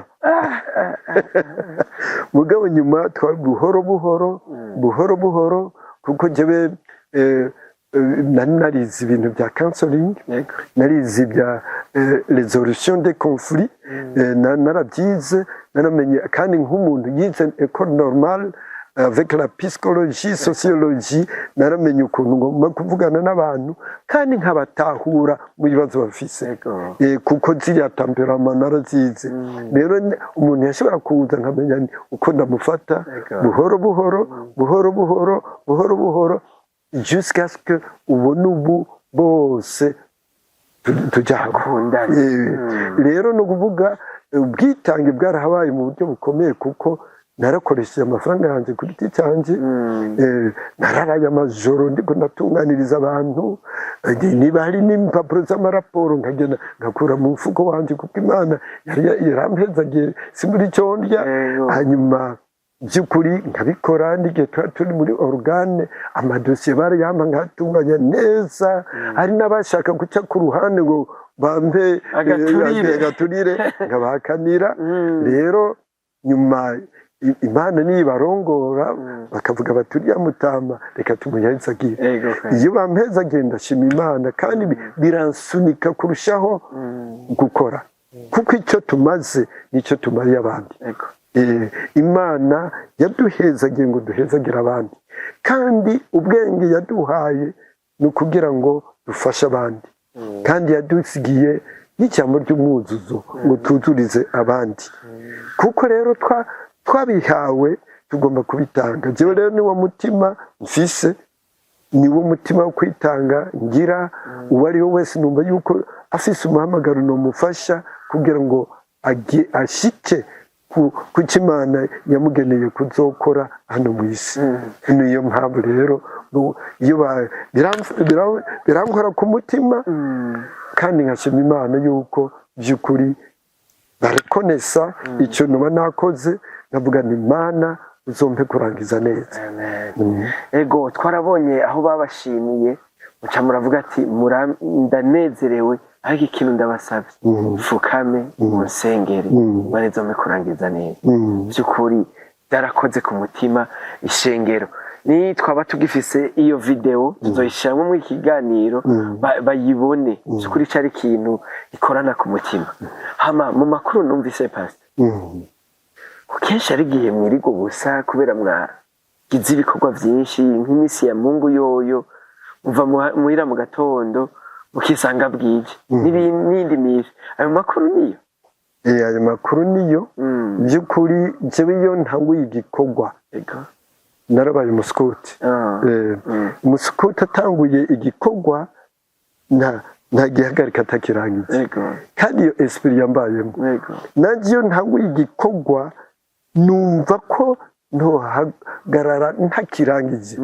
Mugabo nyuma buhoro buhoro, buhoro buhoro, kuko njyewe nari narize ibintu bya counseling, narize ibya résolution des conflits, narabyize, naramenye. Kandi nk'umuntu yize école normale avec la psychologie, sociologie, naramenye ukuntu ngomba kuvugana n'abantu kandi nkabatahura mu bibazo bafise. Kuko ziriya tempéraments narazize. Rero umuntu yashobora kuza, nkamenya uko ndamufata, buhoro buhoro, buhoro buhoro, buhoro buhoro, jusqu'à ce que ubona ubu bose tujya hamwe. Akundana. Rero ni ukuvuga ubwitange bwarahabaye mu buryo bukomeye, kuko narakoresheje amafaranga yanjye ku giti cyanjye. Nararaye amajoro ndiko ndatunganiriza abantu. Niba hari n'impapuro z'amaraporo, nkagenda ngakura mu mufuko wanje, kuko Imana yari yarampezagiye, simbura icyo ndya. Hanyuma by'ukuri nkabikora n'igihe tuba turi muri organe, amadosiye barayampa nkatunganya neza. Hari n'abashaka guca ku ruhande ngo bampe Agaturire. Agaturire, nkabahakanira. Rero nyuma Imana nibarongora, bakavuga bati: "Uriya mutama reka tumuhezagire." Iyo bampezagiye ndashima Imana, kandi biransunika kurushaho gukora, kuko icyo tumaze nicyo tumariye abandi. Imana yaduhezagiye ngo duhezagire abandi, kandi ubwenge yaduhaye ni ukugira ngo dufashe abandi, kandi yadusigiye n'ijambo ry'umwuzuzo ngo tuzurize abandi. Kuko rero twabihawe, tugomba kubitanga. Jewe rero niwo mutima mfise, niwo mutima wo kwitanga ngira. Uwo ari we wese numva yuko afise umuhamagaro nomufasha kugira ngo ashike ku cyo Imana yamugeneye kuzokora hano mu isi. Niyo mpamvu rero iyo birankora ku mutima, kandi nkashima Imana yuko by'ukuri barekonesa icyo nuba nakoze, nkavuga ni Imana uzompe kurangiza neza. Amen. Ego, twarabonye aho babashimiye, muca muravuga ati: "Ndanezerewe, ariko ikintu ndabasabye, mfukame munsengere, Imana izompe kurangiza neza." By'ukuri byarakoze ku mutima ishengero. Ni twaba tugifise iyo video, tuzoyishyiramo muri iki kiganiro, bayibone. By'ukuri cyari ikintu gikorana ku mutima. Hama mu makuru numvise, pastor, kenshi ari igihe mwiriga ubusa kubera mwagize ibikorwa byinshi, nk'iminsi ya Mungu yoyo muva muhira mu gatondo mukisanga bwije, n'indi minsi. Ayo makuru niyo? Ayo makuru niyo. By'ukuri jewe iyo ntanguye igikorwa, narabaye umusikuti. Umusikuti atanguye igikorwa nta gihagarika atakirangiza. Kandi iyo esprit yambayemo, nanjye iyo ntanguye igikorwa numva ko ntohagarara ntakirangije.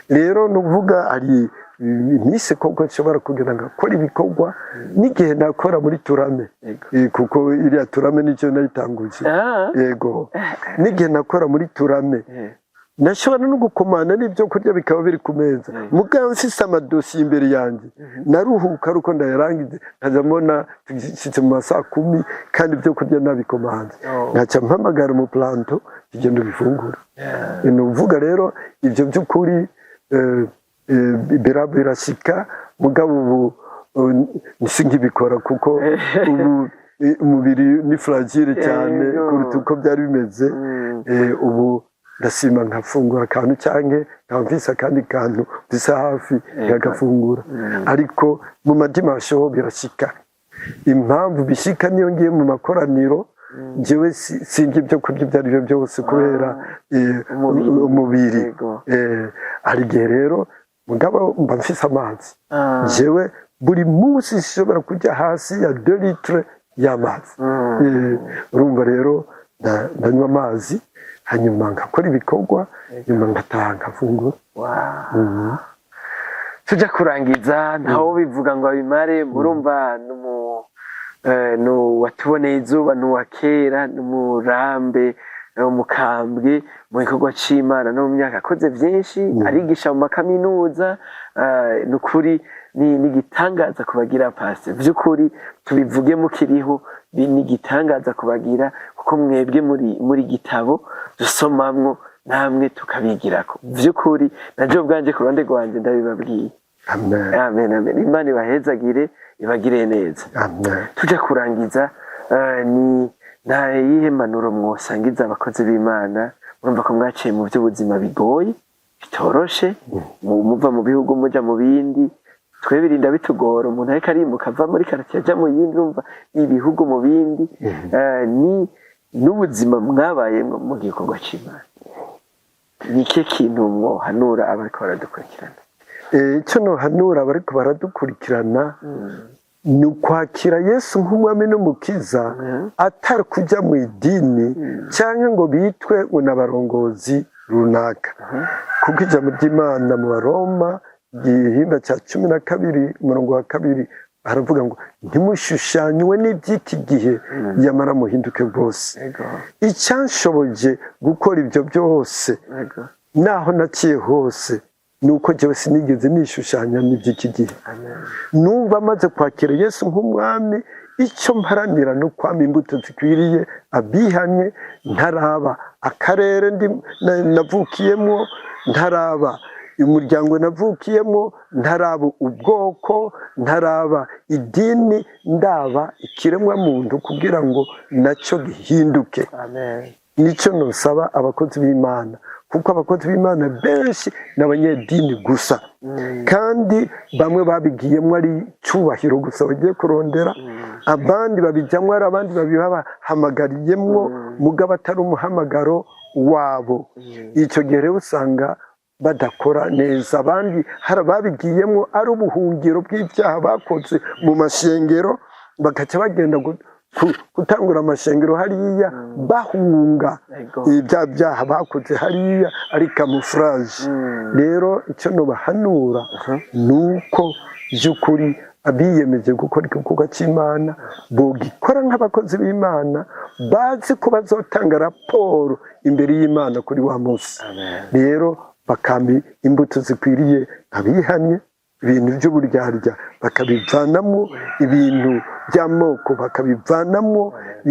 Rero ni ukuvuga hari iminsi koko nshobora kugira ngo akore ibikorwa n'igihe nakora muri Turame. Kuko iriya Turame nicyo nayitanguje. Yego, n'igihe nakora muri Turame, nashobora no gukomana n'ibyo kurya bikaba biri ku meza, mugabo mfise amadosiye imbere yanjye, naruhuka ari uko ndayarangize, nkaza mbona tugishitse mu masaa 10 kandi ibyo kurya nabikomanze. Nkaca mpamagara umuplanto, tugenda ubifungura. Ni ukuvuga rero ibyo by'ukuri birashika, mugabo ubu sinkibikora kuko ubu umubiri ni fragile cyane kuruta uko byari bimeze. Ubu ndasima nkafungura akantu cyangwa nkaba mfise akandi kantu mfise hafi, nkagafungura. Ariko mu madimashe ho birashika. Impamvu bishika, niyo ngiye mu makoraniro, njyewe sinjya ibyo kurya ibyo ari byo byose kubera Umubiri. Umubiri. Hari igihe rero mugabo mba mfise amazi. Njyewe buri munsi nshobora kujya hasi ya 2 litres y'amazi. Urumva rero ndanywa amazi, hanyuma ngakora ibikorwa, nyuma ngataha nkafungura. Tujya kurangiza, ntawo bivuga ngo abimare. Murumva watuboneye izuba, ni uwa kera, ni umurambe, umukambwe mu gikorwa c'Imana no mu myaka akoze byinshi, arigisha mu makaminuza. Ni ukuri ni igitangaza kubagira, pasi. By'ukuri tubivuge mukiriho, ni igitangaza kubagira, kuko mwebwe muri gitabo dusomamwo namwe tukabigirako. By'ukuri naje ubwanje ku ruhande rwanjye ndabibabwiye. Amen. Amen, amen. Imana ibahezagire, ibagire neza. Amen. Tujya kurangiza, ni nta yihe mpanuro mwosangiza abakozi b'Imana? Murumva ko mwaciye mu by'ubuzima bigoye, bitoroshe, muva mu bihugu muja mu bindi. Twe birinda bitugora, umuntu ariko arimuka ava muri quartier aja mu yindi, urumva ibihugu mu bindi. Ni n'ubuzima mwabayemwo mu gikorwa c'Imana. Ni ikihe kintu mwohanura abariko baradukurikirana? Icyo nohanura abariko baradukurikirana, Ni ukwakira Yesu nk'umwami n'umukiza, atari kujya mu idini cyangwa ngo bitwe ngo ni abarongozi runaka, kuko ijambo ry'Imana mu Baroma igihimba cya 12 umurongo wa 2 haravuga ngo: "Ntimushushanywe n'iby'iki gihe, yamara muhinduke rwose." Icyanshoboje gukora ibyo byose, naho naciye hose, ni uko jyewe sinigeze nishushanya n'iby'iki gihe. Amen. Numva maze kwakira Yesu nk'umwami, icyo mparanira ni ukwama imbuto zikwiriye abihanye, ntaraba akarere navukiyemo, ntaraba umuryango navukiyemo, ntaraba ubwoko, ntaraba idini, ndaba ikiremwa muntu kugira ngo nacyo gihinduke. Amen. Nicyo nusaba abakozi b'Imana, kuko abakozi b'Imana benshi ni abanyedini gusa, kandi bamwe babigiyemo ari icyubahiro gusa bagiye kurondera, abandi babijyamo ari abandi babibahamagariyemo, mugabo atari umuhamagaro wabo. Icyo gihe rero usanga badakora neza. Abandi hari ababigiyemo ari ubuhungiro bw'ibyaha bakoze mu mashengero, bagaca bagenda gutangura amashengero hariya bahunga ibya byaha bakoze hariya, ari camouflage. Rero icyo nubahanura ni uko by'ukuri abiyemeje gukora igikorwa cy'Imana bogikora nk'abakozi b'Imana bazi ko bazotanga raporo imbere y'Imana kuri wa munsi. Amen. Rero bakamba imbuto zikwiriye abihanye, ibintu by'uburyarya bakabivanamo, ibintu by'amoko bakabivanamo,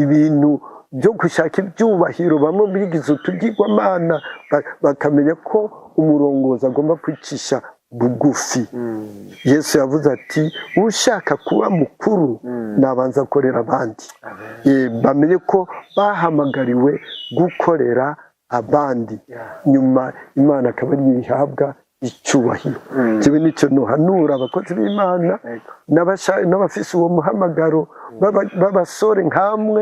ibintu byo gushaka ibyubahiro bamwe bigize utugirwamana, bakamenya ko umurongozi agomba kwicisha bugufi. Yesu yavuze ati: "Ushaka kuba mukuru nabanza akorera abandi." Amen. Bamenye ko bahamagariwe gukorera abandi, nyuma Imana akaba ariyo ihabwa icyubahiro. Jewe nicyo nuhanura abakozi b'Imana n'abafise uwo muhamagaro b'abasore nkamwe,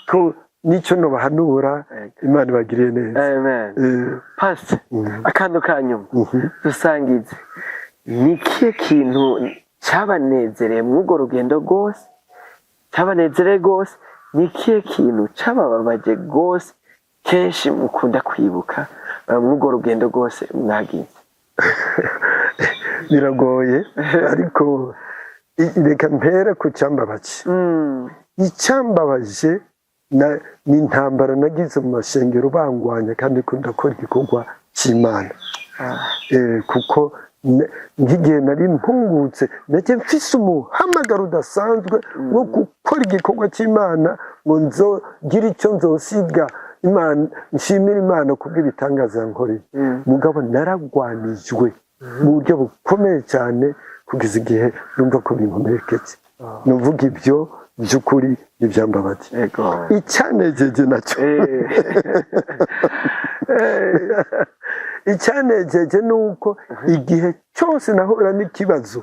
ko nicyo nubahanura. Imana ibagiriye neza. Amen. Pastor, akantu ka nyuma, dusangize ni ikihe kintu cyabanezereye mw'urwo rugendo rwose, cyabanezereye rwose? Ni ikihe kintu cyabababaje rwose kenshi mukunda kwibuka mw'urwo rugendo rwose mwagize? Biragoye, ariko reka mpere ku cyambabaje. Icyambabaje ni intambara nagize mu mashengero bangwanya kandi ko ndakora igikorwa cy'Imana. Kuko nk'igihe nari mpungutse, nagiye mfise umuhamagaro udasanzwe wo gukora igikorwa cy'Imana ngo nzogire icyo nzosiga Imana, nshimire Imana kubw'ibitangaza yankoreye. Mugabo naragwanijwe mu buryo bukomeye cyane kugeza igihe numva ko binkomerekeje. Nuvuga ibyo by'ukuri n'ibyambabaje. Icyanejeje nacyo, icyanejeje ni uko igihe cyose nahura n'ikibazo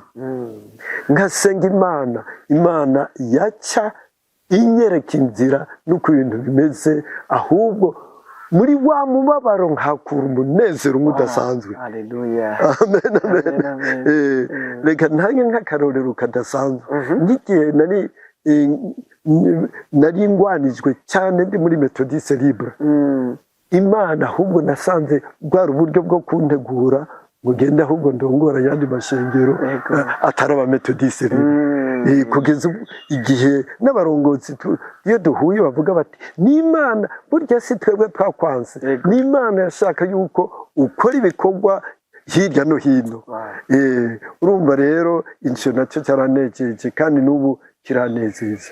nkasenga Imana, Imana yaca inyereka inzira n'uko ibintu bimeze, ahubwo muri wa mubabaro nkakura umunezero umwe udasanzwe. Haleluya. Amen, amen. Amen, amen. Reka ntange nk'akarorero kadasanzwe. Nk'igihe nari ngwanijwe cyane ndi muri Méthodiste Libre, Imana ahubwo nasanze bwari uburyo bwo kuntegura ngo ngende ahubwo ndongora ayandi mashengero atari aba Méthodiste Libre. Kugeza ubu igihe n'abarongozi iyo duhuye bavuga bati: "N'Imana burya si twebwe twakwanse, n'Imana yashaka yuko ukora ibikorwa hirya no hino." Urumva rero icyo nacyo cyaranejeje kandi n'ubu kiranezeza.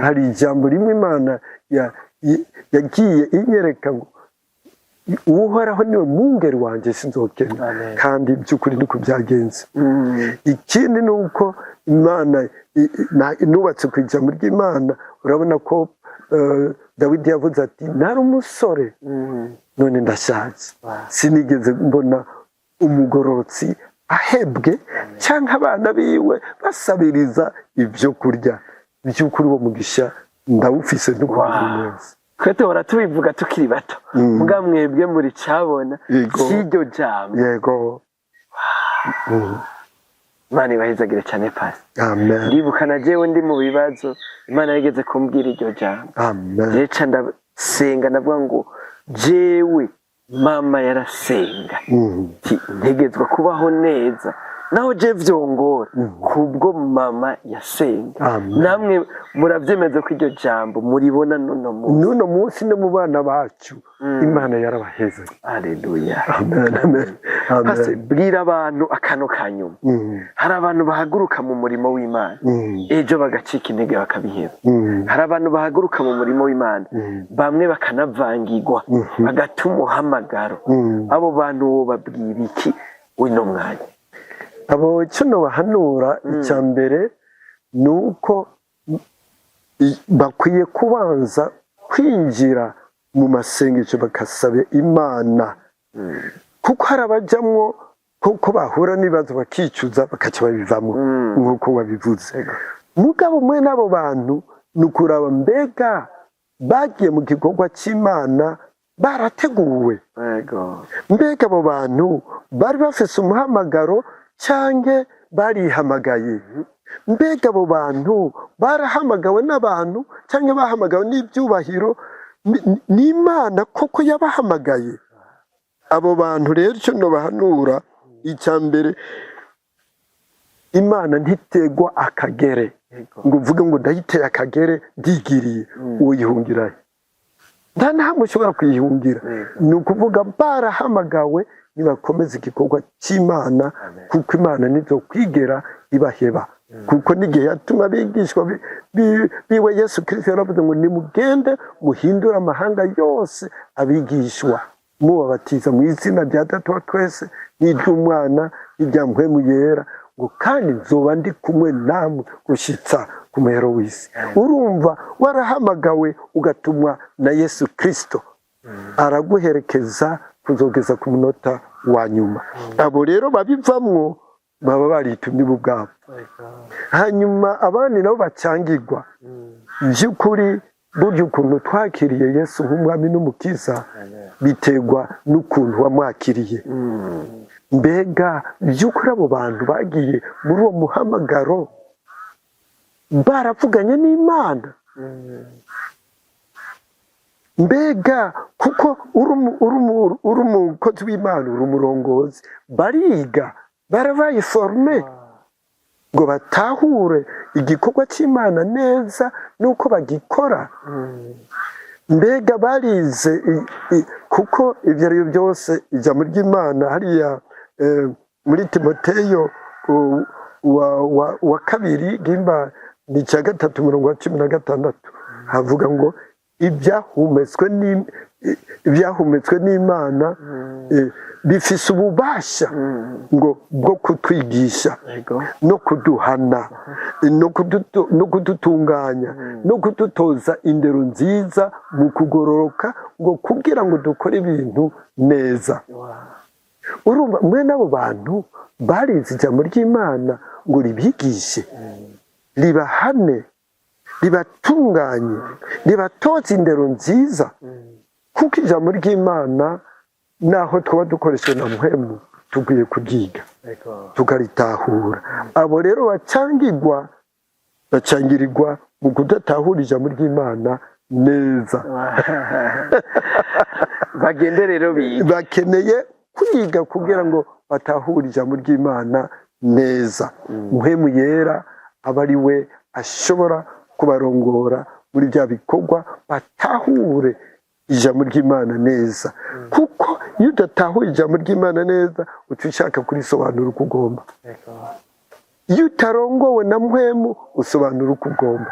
Hari ijambo rimwe Imana yagiye inyereka ngo: "Uhoraho niwe mwungeri wanjye, sinzokena." Amen. Kandi by'ukuri niko byagenze. Ikindi ni uko Imana nubatse ku ijambo ry'Imana. Urabona ko Dawidi yavuze ati: "Nari umusore, none ndashaje, sinigeze mbona umugororotsi ahebwe cyangwa abana biwe basabiriza ibyo kurya." By'ukuri uwo mugisha ndawufise ntukugira neza. Twe duhora tubivuga tukiri bato, mbwa mwebwe muri cabona cy'iryo jambo. Yego. Imana ibahezagire cyane, pasi. Amen. Ndibuka na jewe ndi mu bibazo, Imana yigeze kumbwira iryo jambo. Amen. Rero ndasenga, ndavuga ngo jewe mama yarasenga. Ati, ntegetswe kubaho neza naho je vyongora kubwo mama yasenga. Amen. Namwe muravyemeza ko iryo jambo muribona nuno munsi? N'uno munsi no mu bana bacu, Imana yarabaheze. Aleluya. Amen, amen. Pase, amen. bwira abantu akano ka nyuma. Hari abantu bahaguruka mu murimo w'Imana, ejo bagacika intege bakabiheba. Hari abantu bahaguruka mu murimo w'Imana, bamwe bakanavangirwa, bagata umuhamagaro. Abo bantu wobabwira iki uno mwanya? Abo icyo bahanura, icya mbere ni uko bakwiye kubanza kwinjira mu masengesho, bakasaba Imana, kuko hari abajyamwo kuko bahura n'ibibazo bakicuza, bakaca babivamo, nk'uko wabivuze. Mugabo mwe n'abo bantu ni ukuraba mbega bagiye mu gikorwa cy'Imana barateguwe? Mbega abo bantu bari bafise umuhamagaro cyangwa barihamagaye? Mbega abo bantu barahamagawe n'abantu cyangwa bahamagawe n'ibyubahiro? Ni Imana koko yabahamagaye? Abo bantu rero icyo bahanura, icya mbere, Imana ntitegwa akagere ngo uvuge ngo ndayiteye akagere ndigiriye. Uyihungirahe? Nta na hamwe ushobora kuyihungira. Ni ukuvuga barahamagawe, nibakomeza igikorwa cy'Imana, kuko Imana ntizokwigera ibaheba, kuko n'igihe yatuma abigishwa biwe Yesu Kirisito, yaravuze ngo nimugende muhindure amahanga yose abigishwa, mubabatiza mu izina rya Data wa twese n'iry'Umwana n'irya Mpwemu Yera, ngo kandi nzoba ndi kumwe namwe gushyitsa ku muhero w'isi. Urumva, warahamagawe ugatumwa na Yesu Kirisito, araguherekeza kuzogeza ku munota wa nyuma. Abo rero babivamwo baba baritumye bo ubwabo. Hanyuma abandi nabo bacangirwa, by'ukuri burya ukuntu twakiriye Yesu nk'Umwami n'Umukiza biterwa n'ukuntu wamwakiriye. Mbega by'ukuri abo bantu bagiye muri uwo muhamagaro baravuganye n'Imana? Mbega kuko uri umukozi w'Imana, uri umurongozi, bariga, barabaye formés ngo batahure igikorwa cy'Imana neza n'uko bagikora? Mbega barize kuko ibyo ari byo byose ijambo ry'Imana hariya muri Timoteyo wa kabiri gimba ni icya 3 umurongo wa 16, havuga ngo ibyahumetswe n'Imana bifise ububasha ngo bwo kutwigisha no kuduhana no kudutunganya no kudutoza indero nziza mu kugororoka, ngo kugira ngo dukore ibintu neza. Urumva, mwe n'abo bantu barize ijambo ry'Imana ngo ribigishe, ribahane, ribatunganye, ribatoze indero nziza? Kuko ijambo ry'Imana, naho twaba dukoresheje na Mpwemu, tugwiye kuryiga tukaritahura. Abo rero bacangirwa, bacangirirwa mu kudatahura ijambo ry'Imana neza. Bagende rero biga. Bakeneye kwiga kugira ngo batahure ijambo ry'Imana neza. Mpwemu Yera aba ari we ashobora kubarongora muri bya bikorwa, batahure ijambo ry'Imana neza, kuko iyo udatahuye ijambo ry'Imana neza, uca ushaka kurisobanura uko ugomba. Iyo utarongowe na Mpwemu, usobanura uko ugomba.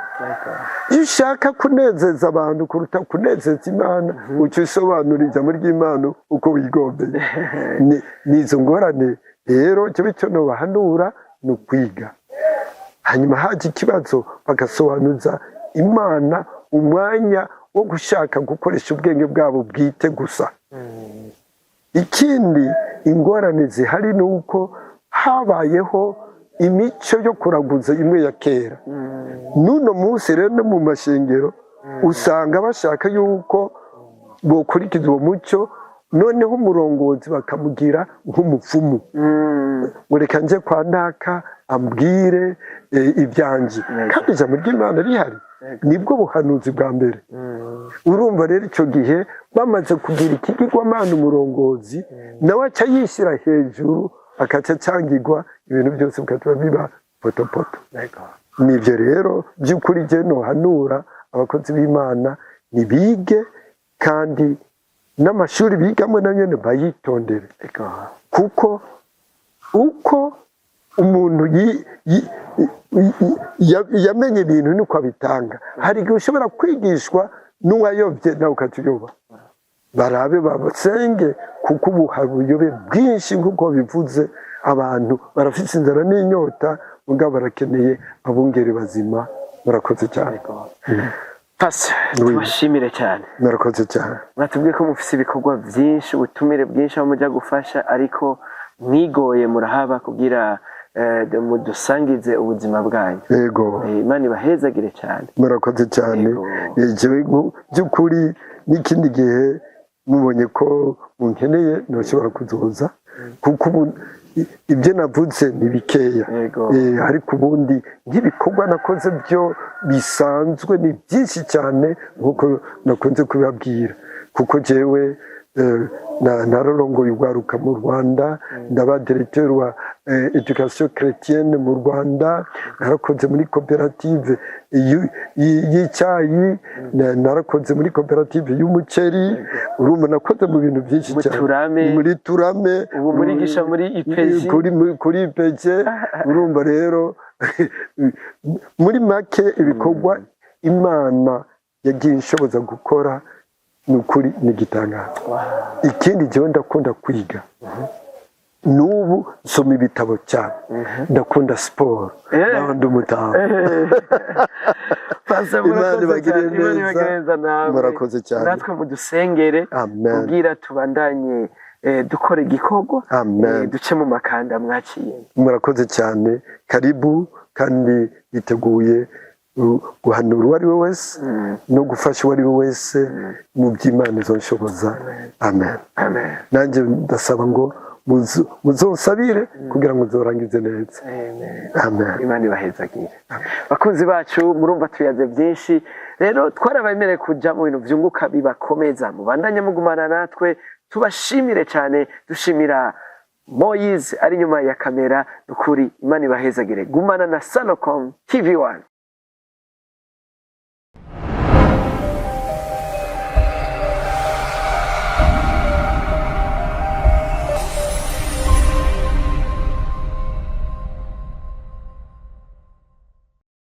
Iyo ushaka kunezeza abantu kuruta kunezeza Imana, uca usobanura ijambo ry'Imana uko wigombeye. Ni izo ngorane rero. Icyo bityo bahanura ni ukwiga, hanyuma haje ikibazo bagasobanuza Imana umwanya wo gushaka gukoresha ubwenge bwabo bwite gusa. Ikindi, ingorane zihari ni uko habayeho imico yo kuraguza imwe ya kera. N'uno munsi rero no mu mashengero usanga bashaka yuko bokurikiza uwo muco. Noneho umurongozi bakamugira nk'umupfumu, ngo reka nje kwa naka ambwire ibyanjye, kandi ijambo ry'Imana rihari. Nibwo buhanuzi bwa mbere. Urumva rero, icyo gihe bamaze kugira ikigirwamana, umurongozi nawe aca yishyira hejuru, akaca acangirwa, ibintu byose bikaba biba potopoto. Nibyo rero by'ukuri jye nohanura abakozi b'Imana, ntibige, kandi n'amashuri bigamo na nyine bayitondere, kuko uko umuntu yamenye ibintu niko abitanga. Hari igihe ushobora kwigishwa n'uwayobye, nawe ukatuyoba. Barabe babasenge, kuko ubu hari ubuyobe bwinshi nk'uko bivuze. Abantu barafite inzara n'inyota, mugabo barakeneye abungeri bazima. Murakoze cyane. Pasi, Oui. tubashimire cyane. Murakoze cyane. Mwatubwiye ko mufise ibikorwa byinshi, ubutumire bwinshi aho mujya gufasha, ariko mwigoye murahaba kugira mudusangize ubuzima bwanyu. Yego. Imana ibahezagire cyane. Murakoze cyane. Yego. Jewe by'ukuri n'ikindi gihe mubonye ko munkeneye ntushobora kuzoza, kuko ubu ibyo navuze ni bikeya. Ariko ubundi nk'ibikorwa nakoze byo bisanzwe ni byinshi cyane, nk'uko nakunze kubibabwira, kuko jewe nararongoye urwaruka mu Rwanda, ndaba directeur wa éducation chrétienne mu Rwanda, narakoze muri koperative y'icyayi, narakoze muri koperative y'umuceri. Urumva nakoze mu bintu byinshi Mu cyane. Turame. Muri Turame. Ubu murigisha muri IPG. Kuri IPG. Urumva rero, muri make, ibikorwa Imana yagiye inshoboza gukora ni ukuri ni igitangaza. Ikindi, jyewe ndakunda kwiga, n'ubu nsoma ibitabo cyane, ndakunda siporo, naho ndi umutamu. Pastor, Imana murakoze ibagirire cyane. Imana neza. ibagirire neza namwe. Murakoze cyane. Natwe mudusengere Amen. kugira tubandanye dukora igikorwa, Amen. duce mu makanda mwaciye. Murakoze cyane, karibu, kandi biteguye guhanura uwo ari we wese no gufasha uwo ari we wese mu by'Imana izonshoboza. Amen. Amen. Nanjye ndasaba ngo muzonsabire kugira ngo nzorangize neza. Amen. Amen. Imana ibahezagire. Bakunzi bacu, murumva tuyaze byinshi. Rero twarabemereye kuja mu bintu vyunguka, bibakomeza. Mubandanye mugumana natwe. Tubashimire cyane, dushimira Moyize ari inyuma ya kamera. Nukuri Imana ibahezagire. Gumana na Sanocom TV 1.